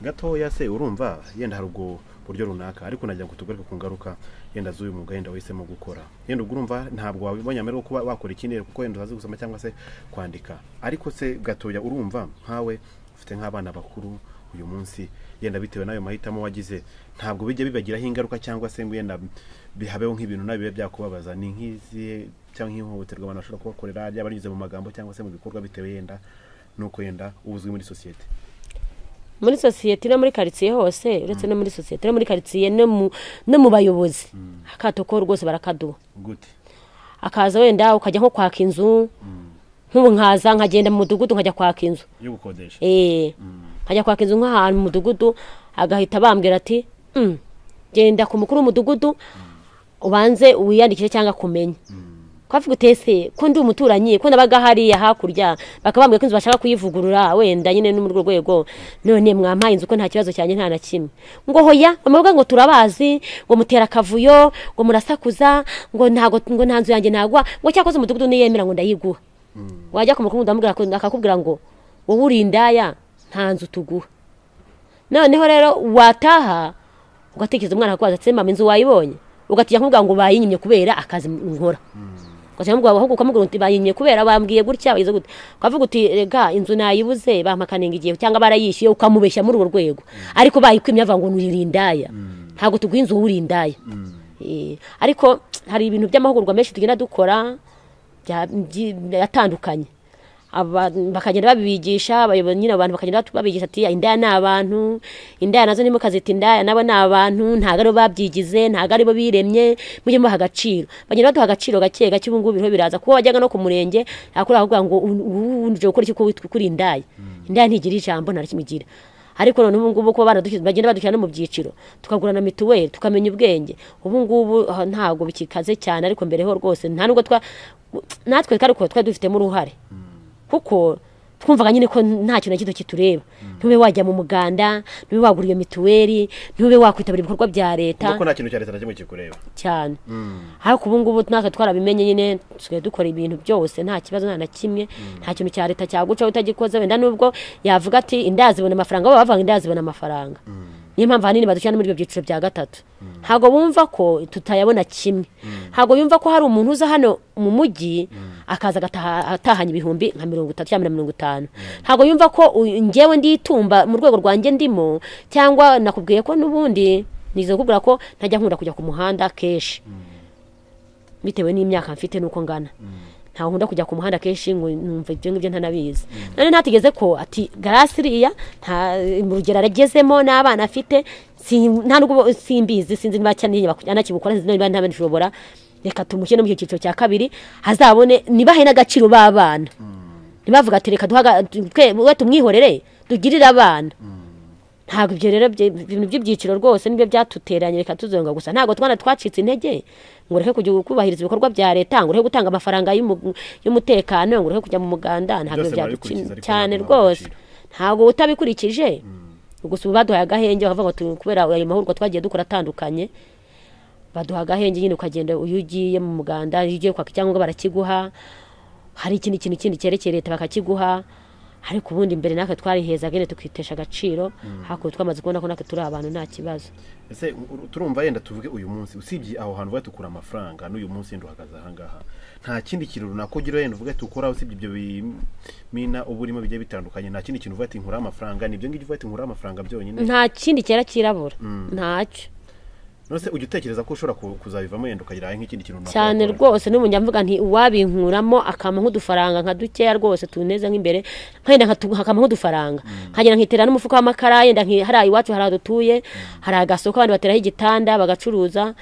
Gatoya se urumva yenda hari ubwo buryo runaka, ariko nagira ngo tugaruke ku ngaruka yenda z'uyu mwuga yenda wahisemo gukora. Yenda ubwo urumva ntabwo wabibonye amahirwe kuba wakora ikindi kuko yenda utazi gusoma cyangwa se kwandika, ariko se gatoya urumva nkawe ufite nk'abana bakuru uyu munsi yenda bitewe n'ayo mahitamo wagize ntabwo bijya bibagiraho ingaruka cyangwa se ngo yenda bihabeho nk'ibintu nabi bibe byakubabaza, ni nk'izi cyangwa nk'ihohoterwa abantu bashobora kubakorera ryaba rinyuze mu magambo cyangwa se mu bikorwa bitewe yenda nuko yenda ubuzwi muri sosiyete? Muri sosiyete no muri quartier hose, uretse no muri sosiyete no muri quartier no mu bayobozi akato ko rwose barakaduha. Gute? Akaza wenda ukajya nko kwaka inzu, nk'ubu nkaza nkagenda mu mudugudu nkajya kwaka inzu yo gukodesha, nkajya kwaka inzu nk'ahantu mu mudugudu, agahita bambwira ati genda ku mukuru w'umudugudu ubanze wiyandikishe cyangwa kumenya. Kwavuga utese ko ndi umuturanyi ko nabaga hariya hakurya, bakabambwira ko inzu bashaka kuyivugurura wenda nyine no mu rwego, none mwampaye inzu ko nta kibazo cyanye nta na kimwe. Ngo hoya bamuvuga ngo turabazi, ngo mutera akavuyo, ngo murasakuza, ngo ntago ngo nta nzu yanjye nagwa, ngo cyakoze umudugudu niyemera ngo ndayiguha. Wajya ku mukuru ndamubwira ko akakubwira ngo wowe uri indaya nta nzu tuguha. Noneho rero wataha ugatekereza umwana akwaza ati mama inzu wayibonye, ugatinya kumubwira ngo bayinyimye kubera akazi nkora. Ugasanga ahubwo ukamubwira uti bayinyimye kubera bambwiye gutya bayize gute, ukavuga uti rega inzu nayibuze bampakaninga igihe cyangwa barayishyuye, ukamubeshya muri urwo rwego, ariko bayikwimye avuga ngo uri indaya, ntabwo tuguha inzu uri indaya. Ariko hari ibintu by'amahugurwa menshi tugenda dukora atandukanye, bakagenda babibigisha abayobozi nyine, abantu bakagenda babigisha ati indaya ni abantu, indaya nazo ni mukazita indaya nabo ni abantu, ntago aribo babyigize, ntago aribo biremye, mujye mubaha agaciro. Bagenda baduha agaciro gake gake, ubu ngubu biriho biraza kuko wajyaga no ku murenge akora akavuga ngo uje gukora iki ko witwa kuri indaya, indaya ntigira ijambo nta kimwe igira. Ariko none ubu ngubu ko bagenda badushyira no mu byiciro, tukagurana mituweli, tukamenya ubwenge, ubu ngubu ntago bikikaze cyane, ariko mbere ho rwose nta nubwo natwe ariko twari dufitemo uruhare, kuko twumvaga nyine ko nta kintu na gito kitureba. Ntube wajya mu muganda, ntube wagura iyo mituweli, ntube wakwitabira ibikorwa bya leta, kuko nta kintu cya leta na kimwe kikureba cyane. Ariko ubu ngubu natwe twarabimenye nyine, tusigaye dukora ibintu byose nta kibazo nta na kimwe, nta kintu cya leta cyaguca utagikoze. Wenda nubwo yavuga ati indaya zibona amafaranga, bo bavuga indaya zibona amafaranga, niyo mpamvu ahanini badushyira no muri ibyo byiciro bya gatatu. Ntabwo bumva ko tutayabona kimwe, ntabwo bumva ko hari umuntu uza hano mu mujyi akaza atahanye ibihumbi nka 30 cyangwa 50. Ntabwo yumva ko njyewe nditumba mu rwego rwanjye ndimo, cyangwa nakubwiye ko n'ubundi nize kukubwira ko ntajya nkunda kujya ku muhanda kenshi bitewe n'imyaka mfite nuko ngana. Ntaho nkunda kujya ku muhanda kenshi ngo numva ibyo ngibyo ntanabizi. None ntatigeze ko ati Garasi iriya nta mu rugero aragezemo n'abana afite, nta nubwo simbizi, sinzi niba cyane anakibukora, sinzi niba ntabishobora, reka tumushyire no mu cyiciro cya kabiri hazabone nibahe n'agaciro b'abana. Nibavuga ati reka duhaga twe tumwihorere tugirire abana. Ntabwo ibyo rero ibintu by'ibyiciro rwose nibyo byatuteranye, reka tuzonga gusa. Ntabwo twana twacitse intege ngo reke kujya kubahiriza ibikorwa bya leta, ngo reke gutanga amafaranga y'umutekano, ngo reke kujya mu muganda, ntabwo byaducitse cyane rwose. Ntabwo utabikurikije gusa ubu baduhaye agahenge, bakavuga ngo kubera ayo mahugurwa twagiye dukora atandukanye, baduha agahenge nyine, ukagenda iyo ugiye mu muganda, iyo ugiye kwaka icyangombwa barakiguha, hari ikindi kintu kindi cyerekeye leta bakakiguha. Ariko ubundi mbere natwe twarihezaga nyine tukitesha agaciro, hakuno twamaze kubona ko natwe turi abantu nta kibazo. Ese turumva yenda tuvuge uyu munsi usibye aho hantu uvuga tukura amafaranga n'uyu munsi yenda uhagaze aha ngaha, nta kindi kintu runaka ugira yenda uvuga tukora usibye ibyo bimina uba urimo bigiye bitandukanye, nta kindi kintu uvuga ati nkura amafaranga, nibyo ngibyo uvuga ati nkura amafaranga byonyine, nta kindi cyera kirabura ntacyo. None se ujya utekereza ko ushobora kuzabivamo yenda ukagira nk'ikindi kintu runaka cyane rwose? N'ubu njya mvuga nti uwabinkuramo akampa nk'udufaranga nka dukeya rwose tuneze nk'imbere, nkagenda akampa nk'udufaranga nkagenda nkitera n'umufuka w'amakara, yenda hariya iwacu hari adutuye, hari agasoko abantu bateraho igitanda bagacuruza.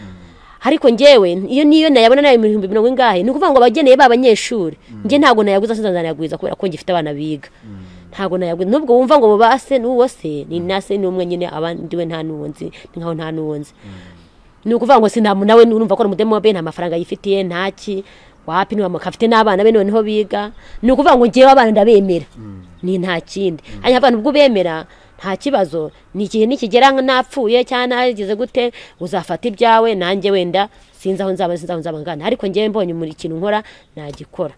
Ariko njyewe iyo niyo nayabona nayo 40,000 ingahe, ni ukuvuga ngo abageneye ba banyeshuri njye ntabwo nayaguza, sinzanayagwiza kubera ko ngifite abana biga, ntabwo nayagwiza. Nubwo wumva ngo base n'uwo se ni nase n'umwe nyine, abandi we nta n'uwo nzi, ni nkaho nta n'uwo nzi. Ni ukuvuga ngo sinamu nawe urumva ko umudemobe nta mafaranga yifitiye ntaki wapi, ni afite n'abana be noneho biga. Ni ukuvuga ngo njyewe abana ndabemera ni nta kindi, hanyuma abantu ubwo bemera Nta kibazo, ni igihe nikigera napfuye cyangwa nagize gute uzafata ibyawe, nanjye wenda sinzi aho nzaba, sinzi aho nzaba ngana, ariko njyewe mbonye muri ikintu nkora nagikora.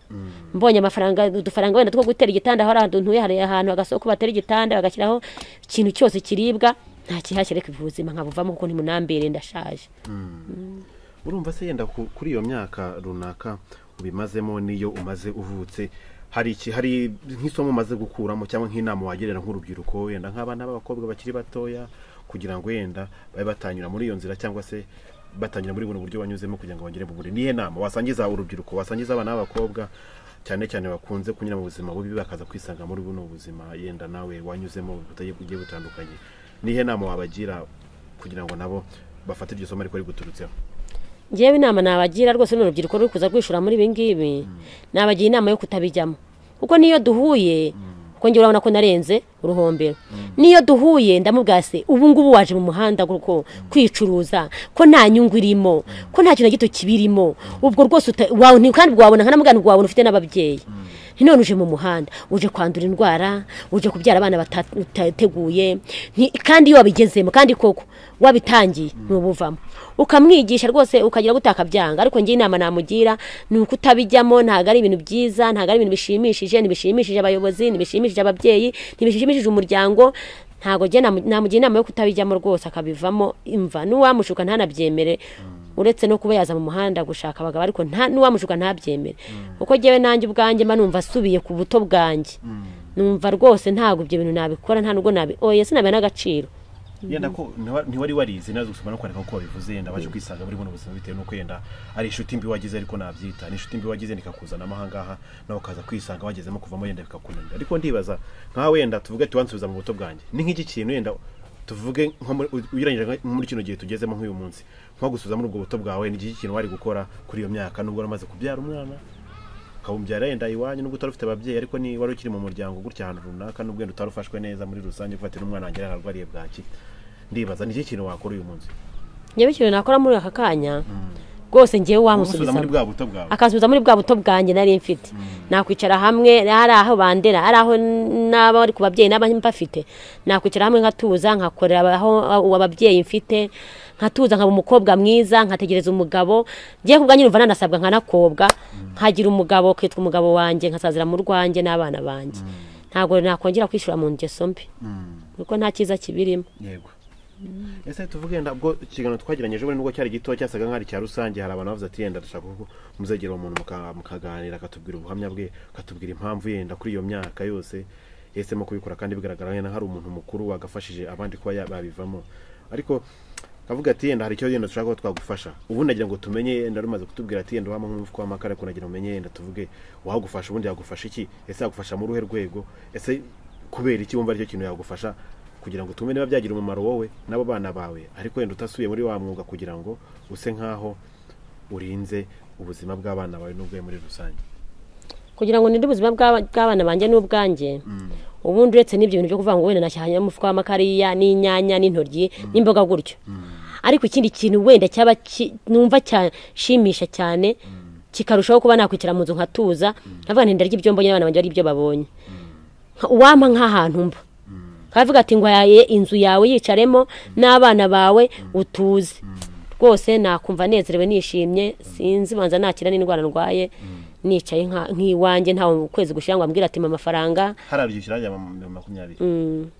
Mbonye amafaranga, udufaranga wenda two gutera igitanda, aho ahantu ntuye hari ahantu agasoko batera igitanda bagashyiraho ikintu cyose kiribwa, nta kihashyira, reka ubuzima nkabuvamo kuko ntimunambere ndashaje. Urumva se yenda kuri iyo myaka runaka ubimazemo niyo umaze uvutse, hari iki, hari nk'isomo umaze gukuramo cyangwa nk'inama wagerera nk'urubyiruko yenda nk'abana b'abakobwa bakiri batoya kugira ngo yenda babe batanyura muri iyo nzira cyangwa se batanyura muri buno buryo wanyuzemo kugira ngo bagere mu buri, nihe nama wasangiza urubyiruko, wasangiza abana b'abakobwa cyane cyane bakunze kunyura mu buzima bubi bakaza kwisanga muri buno buzima yenda nawe wanyuzemo bugiye butandukanye, nihe nama wabagira kugira ngo nabo bafate iryo somo ariko riguturutseho? Njyewe inama nabagira rwose n'urubyiruko ruri kuza kwishura muri ibi ngibi, nabagira inama yo kutabijyamo, kuko niyo duhuye, kuko njye urabona ko narenze uruhombero, niyo duhuye ndamubwira se ubu ngubu waje mu muhanda kuko kwicuruza ko nta nyungu irimo, ko nta kintu na gito kibirimo, ubwo rwose kandi wabona nkanamugana wabona ufite n'ababyeyi, none uje mu muhanda uje kwandura indwara, uje kubyara abana batateguye, kandi iyo wabigezemo kandi koko wabitangiye ntubuvamo, ukamwigisha rwose ukagira gutaka byanga. Ariko ngiye inama namugira ni ukutabijyamo, ntago ari ibintu byiza, ntago ari ibintu bishimishije, ntibishimishije abayobozi, ntibishimishije ababyeyi, ntibishimishije umuryango. Ntago ngiye namugira inama yo kutabijyamo rwose akabivamo, imva n'uwamushuka ntanabyemere, uretse no kuba yaza mu muhanda gushaka abagabo, ariko nta n'uwamushuka ntabyemere, kuko njyewe nanjye ubwanjye mba numva asubiye ku buto bwanjye, numva rwose ntago ibyo bintu nabikora, nta nubwo nabi oya sinabiha n'agaciro. Yenda ko ntiwari warize nazo gusoma no kwandika uko wabivuze, yenda baje kwisanga muri buno buzima bitewe nuko yenda ari inshuti mbi wagize, ariko nabyita ni inshuti mbi wagize nikakuzana amahangaha nawe ukaza kwisanga wagezemo kuvamo yenda bikakunanira. Ariko ndibaza nka wenda tuvuge tuwansubiza mu buto bwanjye, ni nk'iki kintu yenda tuvuge nko ugereranyije muri kino gihe tugezemo nk'uyu munsi, nko gusubiza muri ubwo buto bwawe, ni iki kintu wari gukora kuri iyo myaka nubwo waramaze kubyara umwana ukamubyara yenda iwanyu nubwo utari ufite ababyeyi, ariko ni wari ukiri mu muryango gutya ahantu runaka nubwo wenda utarufashwe neza muri rusange kufatira umwana wanjye yararwariye bwaki, ndibaza ni iki kintu wakora uyu munsi? Njyewe ikintu nakora muri aka kanya rwose njyewe wamusubiza muri bwa buto bwawe, akasubiza muri bwa buto bwanjye nari mfite, nakwicara hamwe ari aho bandera, ari aho n'aba bari ku babyeyi n'aba mbafite, nakwicara hamwe nkatuza, nkakorera aho ababyeyi mfite, nkatuza nkaba umukobwa mwiza, nkategereza umugabo. Ngiye kubwa nyine umva nanasabwa nkanakobwa, nkagira umugabo kitwa umugabo wanjye, nkasazira mu rwanjye n'abana banjye. Ntago nakongera kwishura mu ngeso mbi, kuko nta cyiza kibirimo. Yego. Ese tuvuge ntabwo ikiganiro twagiranye ejo nubwo cyari gito cyasaga nk'ari cya rusange, hari abantu bavuze ati yenda dushaka ko muzegera umuntu mukaganira akatubwira ubuhamya bwe, akatubwira impamvu yenda kuri iyo myaka yose yahisemo kubikora, kandi bigaragara yenda hari umuntu mukuru wagafashije abandi kuba babivamo, ariko kavuga ati yenda hari icyo yenda dushaka ko twagufasha. Ubundi nagira ngo tumenye yenda rumaze kutubwira ati yenda wama nk'umufuko w'amakara, ariko nagira umenye yenda tuvuge wagufasha, ubundi yagufasha iki, ese yagufasha mu ruhe rwego, ese kubera iki wumva aricyo kintu yagufasha kugira ngo tumenye niba byagira umumaro wowe n'abo bana bawe, ariko wenda utasubiye muri wa mwuga kugira ngo use nkaho urinze ubuzima bw'abana bawe n'ubwawe muri rusange. Kugira ngo ninde ubuzima bw'abana banjye n'ubwanjye, ubundi uretse n'ibyo bintu byo kuvuga ngo wenda nashyahanye umufuka w'amakariya n'inyanya n'intoryi n'imboga gutyo, ariko ikindi kintu wenda cyaba numva cyashimisha cyane kikarushaho kuba nakwicara mu nzu nkatuza, nkavuga nti ndarya ibyo mbonye abana banjye ari ibyo babonye, uwampa nk'ahantu mba kavuga ati ngo yaye inzu yawe yicaremo n'abana bawe utuze, rwose nakumva nezerewe nishimye, sinzi banza nakira n'indwara ndwaye, nicaye nk'iwanjye ntawe ukwezi gushira ngo ambwira ati mama amafaranga harabyishyura ya 20.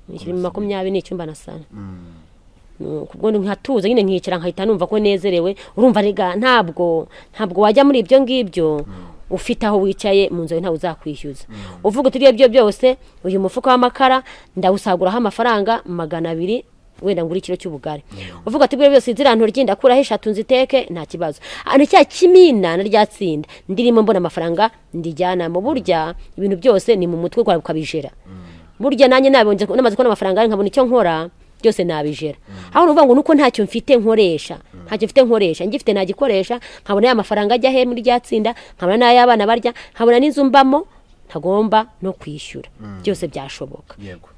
20 ni icyumba na sana. Kubwo nkatuza nyine nkicara nkahita numva ko nezerewe. Urumva rega ntabwo wajya muri ibyo ngibyo ufite aho wicaye mu nzu ntawe uzakwishyuza. Uvuga uti ibyo byose uyu mufuka w'amakara ndawusaguraho amafaranga 200 wenda ngura ikiro cy'ubugari. Uvuga ati ibyo byose zira ntoryi ndakuraho 3 nziteke nta kibazo. Ano cya kimina na ryatsinda ndirimo mbona amafaranga ndijyana mu burya ibintu byose ni mu mutwe kwa ukabijera. Burya nanjye nabonye namaze kubona amafaranga nkabona icyo nkora byose nabijera. Aho uvuga ngo nuko ntacyo mfite nkoresha, ntacyo mfite nkoresha, ngifite nagikoresha nkabona ya mafaranga ajya he muri ryatsinda, nkabona n'ayabana barya, nkabona n'inzu mbamo ntagomba no kwishyura. Byose byashoboka. Yego.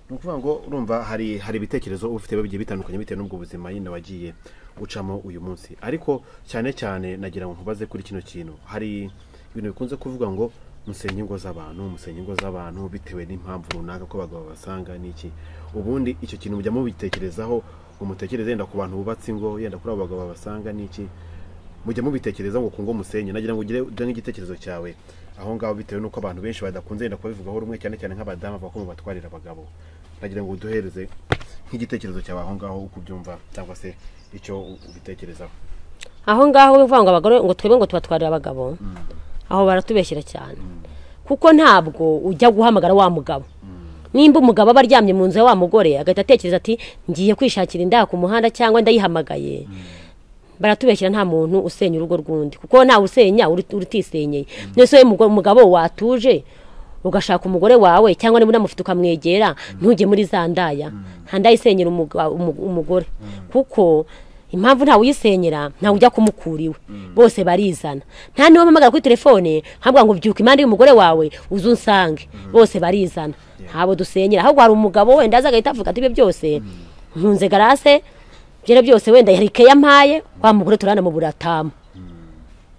Nukuvuga ngo urumva hari ibitekerezo ufite bigiye bitandukanye bitewe n'ubwo buzima nyine wagiye ucamo uyu munsi. Ariko cyane cyane nagira ngo nkubaze kuri kino kintu. Hari ibintu bikunze kuvuga ngo Musenya ingo z'abantu, musenya ingo z'abantu bitewe n'impamvu runaka ko abagabo basanga n'iki. Ubundi icyo kintu mujya mubitekerezaho ngo mutekereze yenda ku bantu bubatse ingo, yenda kuri abo bagabo basanga n'iki, mujya mubitekereza ngo ku ngo musenye? Nagira ngo ugire nk'igitekerezo cyawe aho ngaho, bitewe n'uko abantu benshi badakunze yenda kubivugaho rumwe, cyane cyane nk'abadamu bavuga ko mubatwarira abagabo. Nagira ngo uduhereze nk'igitekerezo cyawe aho ngaho uko ubyumva cyangwa se icyo ubitekerezaho. Aho ngaho bivuga ngo abagore ngo twebwe ngo tubatwarira abagabo, aho baratubeshyira cyane, kuko ntabwo ujya guhamagara wa mugabo. Nimba umugabo aba aryamye mu nzu ya wa mugore agahita atekereza ati ngiye kwishakira indaya ku muhanda cyangwa ndayihamagaye, baratubeshyira. Nta muntu usenya urugo rw'undi, kuko ntawe usenya urutisenyeye. Nese umugabo watuje ugashaka umugore wawe, cyangwa niba unamufite ukamwegera, ntujye muri za ndaya. Nta ndaya isenyera umugore, kuko impamvu ntawe uyisenyera, ntawe ujya kumukura iwe, bose barizana. Nta niwe mpamagara kuri telefone nkavuga ngo byuka impande y'umugore wawe uze unsange, bose barizana, ntabo dusenyera. Ahubwo hari umugabo wenda aza agahita avuga ati ibyo byose nkunze Garase, ibyo byose wenda hari keya mpaye wa mugore turana mu buratamu,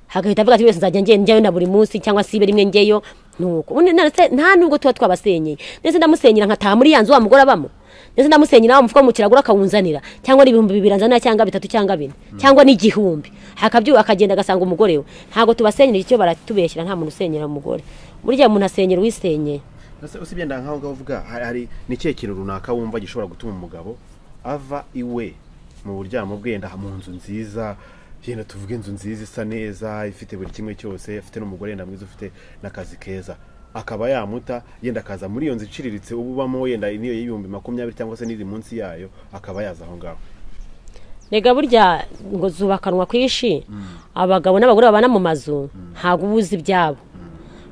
hagahita avuga ati wese nzajya njyayo na buri munsi cyangwa sibe rimwe njyeyo. Nuko nta nubwo tuba twabasenyeye, ndetse ndamusenyera nkataha muri ya nzu wa mugore abamo, ndetse ndamusenyera wa mufuka mu kiragura akawunzanira, cyangwa 2000 anzanira, cyangwa 3 cyangwa 4 cyangwa n'1000, hakabyuka akagenda agasanga umugore we. Ntabwo tubasenyera, icyo baratubeshyira, nta muntu usenyera umugore. Burya umuntu asenyera uwisenyeye. Usibye nkaho ngaho uvuga, hari ni ikihe kintu runaka wumva gishobora gutuma umugabo ava iwe mu buryamo bwe, yenda mu nzu nziza, yenda tuvuge inzu nziza isa neza ifite buri kimwe cyose, afite n'umugore yenda mwiza ufite n'akazi keza, akaba yamuta yenda akaza muri iyo nzu iciriritse ububamo, yenda niyo 20,000 cyangwa se n'iri munsi yayo, akaba yaza aho ngaho? Nega burya ngo zubakanwa kwishi, abagabo n'abagore babana mu mazu ntabwo ubuzi ibyabo.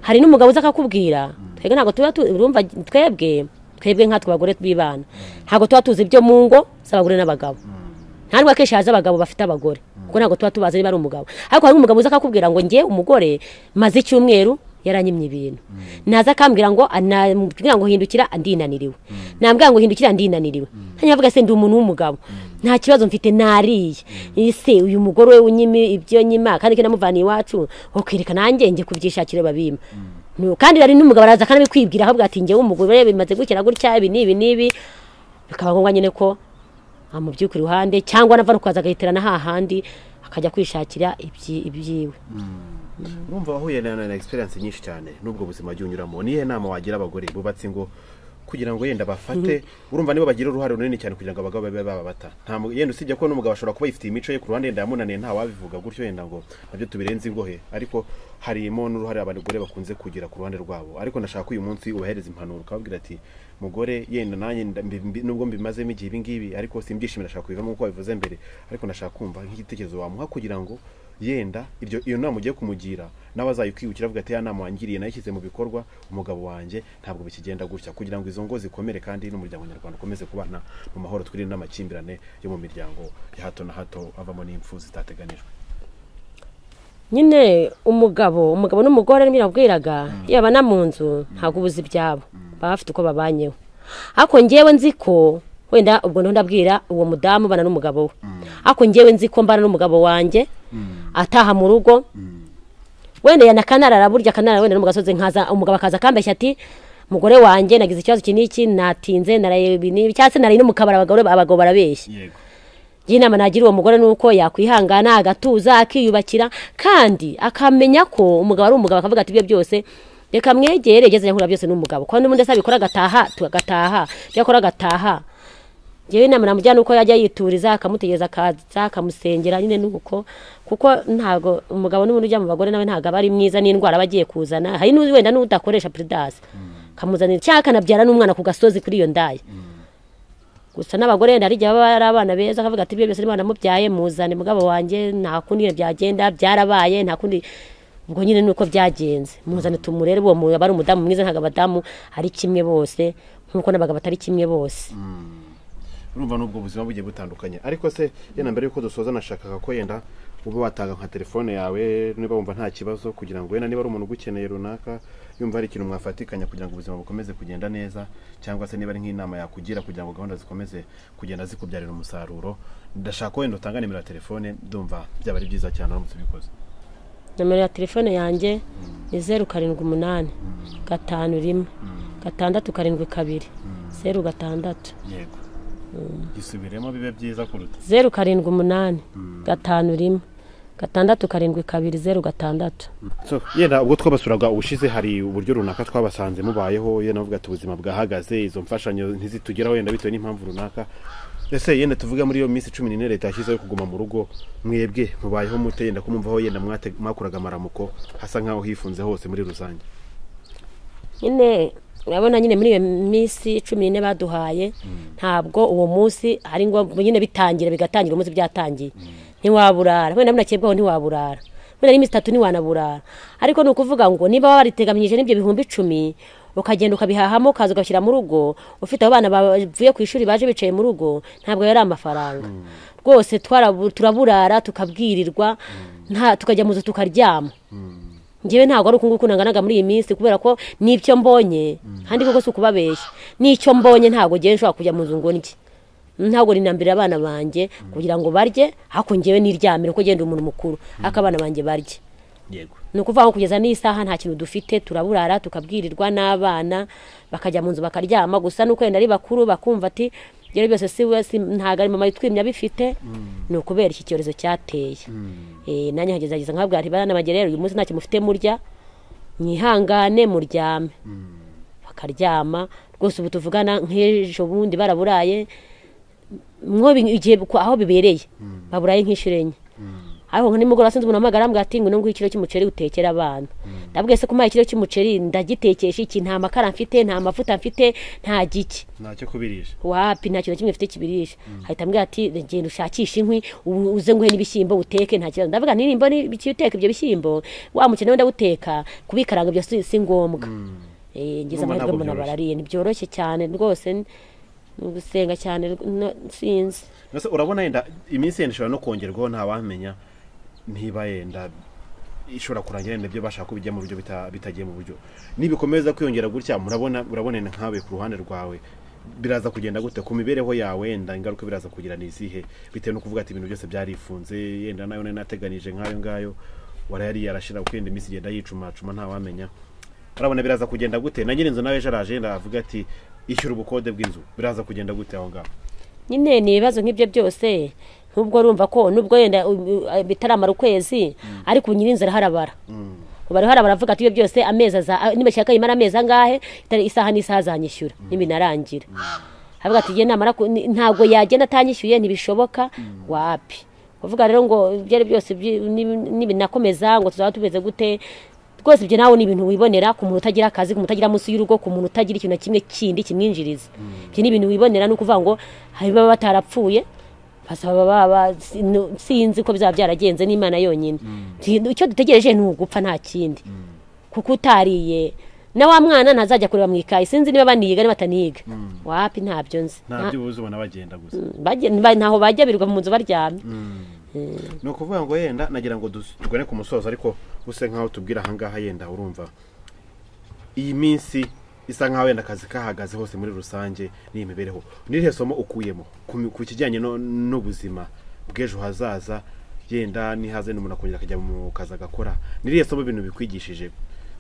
Hari n'umugabo uza akakubwira, twebwe ntabwo tuba urumva, twebwe nkatwe abagore bibana ntabwo tuba tuzi ibyo mu ngo z'abagore n'abagabo. Nta nubwo akenshi haza abagabo bafite abagore, kuko ntabwo tuba tubazi niba ari umugabo. Ariko hari umugabo uza akakubwira ngo njye umugore maze icyumweru yaranyimye ibintu, naza akambwira ngo anambwira ngo hindukira andinaniriwe, nambwira ngo hindukira andinaniriwe. Ntanyavuga se ndi umuntu w'umugabo, nta kibazo mfite, nariye ese uyu mugore we unyimi ibyo nyima kandi ke namuvaniye iwacu, okwereka nanjye nge kubyishakira babima. Kandi ari n'umugabo araza kandi bikwibwira ahabwa ati njye w'umugore bimaze gukira gutya ibi n'ibi n'ibi, bikaba ngombwa nyine ko amubyuka iruhande cyangwa nava rukaza agahiterana hahandi akajya kwishakira ibyiwe. Urumva wahuye na experience nyinshi cyane n'ubwo buzima wagiye unyuramo, nihe nama wagira abagore bubatse ngo kugira ngo yenda bafate, urumva nibo bagira uruhare runini cyane kugira ngo abagabo babe babata? Nta yenda usibye ko n'umugabo ashobora kuba yifitiye imico ye ku ruhande yenda yamunaniye, nta wabivuga gutyo yenda ngo nabyo tubirenze ingohe, ariko harimo n'uruhare abagore bakunze kugira ku ruhande rwabo. Ariko ndashaka uyu munsi ubahereza impanuro ukababwira ati mugore yenda nanjye nubwo mbimazemo igihe ibi ngibi ariko simbyishimira, ndashaka kubivamo nk'uko wabivuze mbere, ariko ndashaka kumva nk'igitekerezo wamuha kugira ngo yenda iyo nama ugiye kumugira nawe azayikwibukira avuga ati ya nama wangiriye nayishyize mu bikorwa, umugabo wanjye ntabwo bikigenda gutya, kugira ngo izo ngo zikomere kandi n'umuryango nyarwanda ukomeze kubana mu mahoro, twirinde n'amakimbirane yo mu miryango ya hato na hato avamo n'impfu zitateganijwe. Nyine umugabo n'umugore nibwiraga yabana mu nzu ntabwo ubuzi ibyabo, baba bafite uko babanyeho. Ariko njyewe nzi ko wenda ubwo ndabwira uwo mudamu bana n'umugabo we, ariko njyewe nzi ko mbana n'umugabo wanjye ataha mu rugo, wenda yanakanarara burya kanarara wenda no mu gasozi, nkaza umugabo akaza akambeshya ati mugore wanjye nagize ikibazo iki n'iki, natinze naraye ibi n'ibi, cyangwa se naraye no mu kabari, abagabo barabeshya. Njye inama nagira uwo mugore nuko yakwihangana agatuza akiyubakira, kandi akamenya ko umugabo ari umugabo, akavuga ati ibyo byose reka mwegere igeze nyahura byose n'umugabo, kandi n'ubundi se abikora agataha, tugataha, byakora agataha. Njyewe inama namujyana uko yajya yituriza akamutegereza akaza akamusengera nyine nuko, kuko ntago umugabo n'ubundi ujya mu bagore nawe ntago aba ari mwiza n'indwara abagiye kuzana. Hari n'undi wenda n'udakoresha Prudence kamuzanira cyangwa akanabyara n'umwana ku gasozi kuri iyo ndaya. Gusa n'abagore wenda hari igihe baba ari abana beza akavuga ati ibyo byose niba namubyaye muzane mugabo wanjye, nta kundi byagenda byarabaye, nta kundi ubwo nyine nuko byagenze, muzane tumurere. Uwo aba ari umudamu mwiza, ntago abadamu ari kimwe bose nkuko n'abagabo atari kimwe bose. Urumva n'ubwo buzima bugiye butandukanye. Ariko se yenda mbere yuko dusoza nashakaga ko yenda ube watanga nka telefone yawe niba wumva nta kibazo, kugira ngo wenda niba ari umuntu ugukeneye runaka yumva hari ikintu mwafatikanya kugira ngo ubuzima bukomeze kugenda neza, cyangwa se niba ari nk'inama yakugira kugira ngo gahunda zikomeze kugenda zikubyarira umusaruro, ndashaka wenda utanga nimero ya telefone, ndumva byaba ari byiza cyane uramutse ubikoze. Nomero ya telefone yanjye ni 078 51 672 06. Yego, gisubiremo bibe byiza kuruta. 078 51 672 06. So yenda ubwo twabasuraga ubushize hari uburyo runaka twabasanze mubayeho, yenda navuga ati ubuzima bwahagaze, izo mfashanyo ntizitugeraho yenda bitewe n'impamvu runaka. Ese yenda tuvuga muri iyo minsi 14 leta yashyizeho kuguma mu rugo, mwebwe mubayeho mute? Yenda kumumvaho yenda mwakuraga amaramuko hasa nkaho hifunze hose muri rusange. Nyine urabona nyine muri iyo minsi 14 baduhaye, ntabwo uwo munsi ari ngombwa nyine bitangira bigatangira umunsi byatangiye, ntiwaburara wenda munakebwaho ntiwaburara wenda n'iminsi 3 ntiwanaburara. Ariko ni ukuvuga ngo niba wariteganyije n'ibyo 10,000 ukagenda ukabihahamo ukaza ugashyira mu rugo, ufite abana bavuye ku ishuri baje bicaye mu rugo, ntabwo yari amafaranga rwose. Turaburara tukabwirirwa, tukajya mu nzu tukaryama. Njyewe ntabwo ari uku nguku nanganaga muri iyi minsi, kubera ko n'ibyo mbonye kandi koko si ukubabeshya, n'icyo mbonye ntabwo ngewe nshobora kujya mu nzu ngo ndye, ntabwo ninambira abana banjye kugira ngo barye, ariko njyewe niryamire kuko ngenda umuntu mukuru, ariko abana banjye barye. Yego, ni ukuvuga ngo kugeza n'isaha nta kintu dufite, turaburara tukabwirirwa n'abana bakajya mu nzu bakaryama gusa, nuko wenda ari bakuru bakumva ati ibyo byose si we, ntabwo ari mama yitwimye abifite, ni ukubera iki cyorezo cyateye. Nanjye nkagerageza nkabwira nti bana banjye rero uyu munsi ntacyo mufite murya, mwihangane muryame, bakaryama rwose. Ubu tuvugana nk'ejo bundi baraburaye igihe aho bibereye baburaye nk'inshuro 4. Ariko nka nimugoroba sinzi umuntu ahamagara ambwira ati ngwino nguhe ikiro cy'umuceri utekera abana. Ndabwiye se kumpaye ikiro cy'umuceri ndagitekesha iki? Nta makara mfite, nta mavuta mfite, nta giki, ntacyo kubirisha, wapi, nta kintu na kimwe mfite kibirisha. Ahita ambwira ati genda ushakishe inkwi uze nguhe n'ibishyimbo uteke, nta kibazo. Ndavuga nti nimba uteka ibyo bishyimbo wa muceri nawe ndawuteka, kubikaranga ibyo si ngombwa. Ngize amahirwe mbona barariye, ntibyoroshye cyane rwose, gusenga cyane sinzi. Urabona yenda iminsi yenda ishobora no kongerwaho, ntawamenya ntiba yenda ishobora kurangira yenda ibyo bashaka ko bijya mu buryo bitagiye mu buryo. Nibikomeza kwiyongera gutya, murabona urabona nkawe ku ruhande rwawe biraza kugenda gute ku mibereho yawe? Yenda ingaruka biraza kugira ni izihe bitewe no kuvuga ati ibintu byose byarifunze, yenda nayo nateganije nkayo ngayo warayari yarashira uko yenda iminsi igenda yicumacuma, ntawamenya. Urabona biraza kugenda gute? Na nyiri inzu nawe ejo araje yenda avuga ati ishyura ubukode bw'inzu, biraza kugenda gute aho ngaho? Nyine ni ibibazo nk'ibyo byose, nubwo urumva ko nubwo yenda bitaramara ukwezi, ariko nyiri inzu araharabara, bari baravuga ati ibyo byose amezi aza nibashaka yimara amezi angahe, isaha n'isaha azanyishyura nibinarangira. Avuga ati ngiye namara ntabwo yagenda atanyishyuye, ntibishoboka wapi. Kuvuga rero ngo ibyo ari byose nibinakomeza ngo tuzaba tumeze gute rwose, ibyo nawe ni ibintu wibonera ku muntu utagira akazi, ku muntu utagira munsi y'urugo, ku muntu utagira ikintu na kimwe kindi kimwinjiriza. Ibyo ni ibintu wibonera, ni ukuvuga ngo hari baba batarapfuye basaba baba sinzi ko bizaba byaragenze n'Imana yonyine. Icyo dutegereje ni ugupfa nta kindi, kuko utariye na wa mwana ntazajya kureba mu ikayi, sinzi niba baniga niba bataniga, wapi ntabyo nzi, ntabyo uzi, ubona bagenda gusa ntaho bajya birirwa mu nzu baryamye. Ni ukuvuga ngo yenda nagira ngo tugane ku musozo, ariko use nkaho tubwira ahangaha yenda urumva iyi minsi isa nkaho yenda akazi kahagaze hose muri rusange n'iyi mibereho, n'irihe somo ukuyemo ku kijyanye n'ubuzima bw'ejo hazaza? Yenda nihaze n'umuntu akongera akajya mu kazi agakora, n'irihe somo ibintu bikwigishije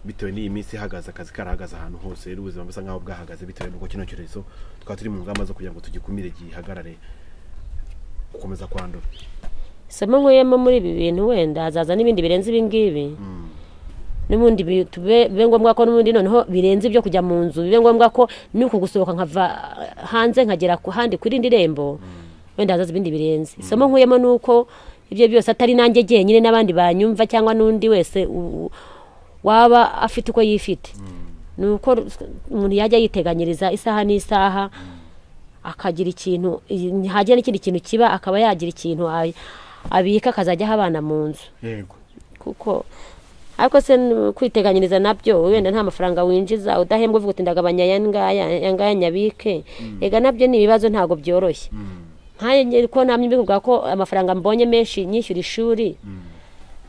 bitewe n'iyi minsi ihagaze, akazi karahagaze ahantu hose, n'ubuzima busa nkaho bwahagaze bitewe n'uko kino cyorezo tukaba turi mu ngamba zo kugira ngo tugikumire gihagarare gukomeza kwandura? Isomo nkuyemo muri ibi bintu, wenda hazaza n'ibindi birenze ibi ngibi, n'ubundi bibe ngombwa ko n'ubundi noneho birenze ibyo kujya mu nzu, bibe ngombwa ko nuko gusohoka nkava hanze nkagera ku handi kuri indi rembo, wenda hazaza ibindi birenze. Isomo nkuyemo nuko ibyo byose atari nanjye jyenyine, n'abandi banyumva cyangwa n'undi wese waba afite uko yifite, nuko umuntu yajya yiteganyiriza isaha n'isaha, akagira ikintu, hagira n'ikindi kintu kiba akaba yagira ikintu abika akazajya aha abana mu nzu. Yego, kuko ariko se kwiteganyiriza nabyo wenda nta mafaranga winjiza, udahembwa uvuga uti ndagabanya aya ngaya nyabike, ega nabyo ni ibibazo, ntabwo byoroshye. Nkanjye ko namye mbivuga ko amafaranga mbonye menshi nyishyura ishuri,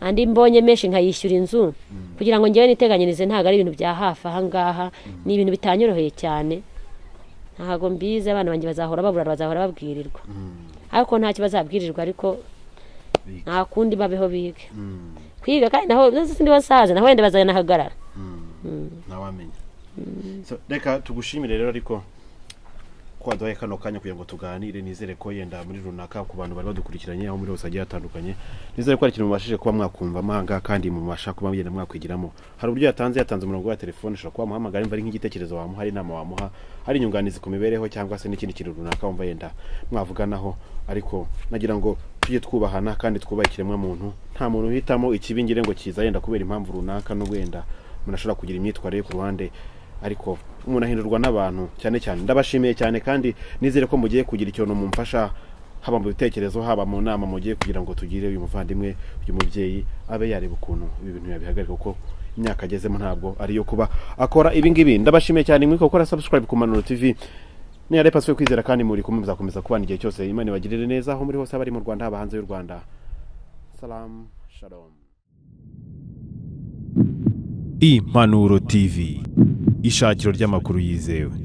andi mbonye menshi nkayishyura inzu, kugira ngo ngewe niteganyirize ntabwo ari ibintu bya hafi aha ngaha, ni ibintu bitanyoroheye cyane. Ntabwo mbizi, abana banjye bazahora baburara, bazahora babwirirwa, ariko ntacyo bazabwirirwa, ariko Nta kundi babeho bige. Kwiga kandi naho sindi basaza naho wenda bazanahagarara. Ntawamenya. So reka tugushimire rero ariko ko waduhaye kano kanya kugira ngo tuganire, nizere ko yenda muri runaka ku bantu bari badukurikiranye aho muri hose hagiye hatandukanye, nizere ko hari ikintu mubashije kuba mwakumva amahanga kandi mubasha kuba mugenda mwakwigiramo. Hari uburyo yatanze umurongo wa telefone, ushobora kuba wamuhamagara imva ari nk'igitekerezo wamuha, hari inama wamuha, hari inyunganizi ku mibereho cyangwa se n'ikindi kintu runaka wumva yenda mwavuganaho. Ariko nagira ngo tujye twubahana kandi twubahe ikiremwamuntu. Nta muntu uhitamo ikibi ngire ngo kiza yenda kubera impamvu runaka, n'ubwo wenda umuntu ashobora kugira imyitwarire ku ruhande, ariko umuntu ahindurwa n'abantu cyane cyane. Ndabashimiye cyane kandi nizere ko mugiye kugira ikintu mumfasha, haba mu bitekerezo, haba mu nama mugiye kugira ngo tugire uyu muvandimwe, uyu mubyeyi abe yareba ukuntu ibi bintu yabihagarika, kuko imyaka agezemo ntabwo ariyo kuba akora ibi ngibi. Ndabashimiye cyane mwe gukora subscribe ku Mpanuro TV. Ni Alain Pacifique Kwizera kandi muri kumwe muzakomeza kubana igihe cyose. Imana ibagirire neza aho muri hose, abari mu Rwanda haba hanze y'u Rwanda. Salam, shalom. Impanuro TV, ishakiro ry'amakuru yizewe.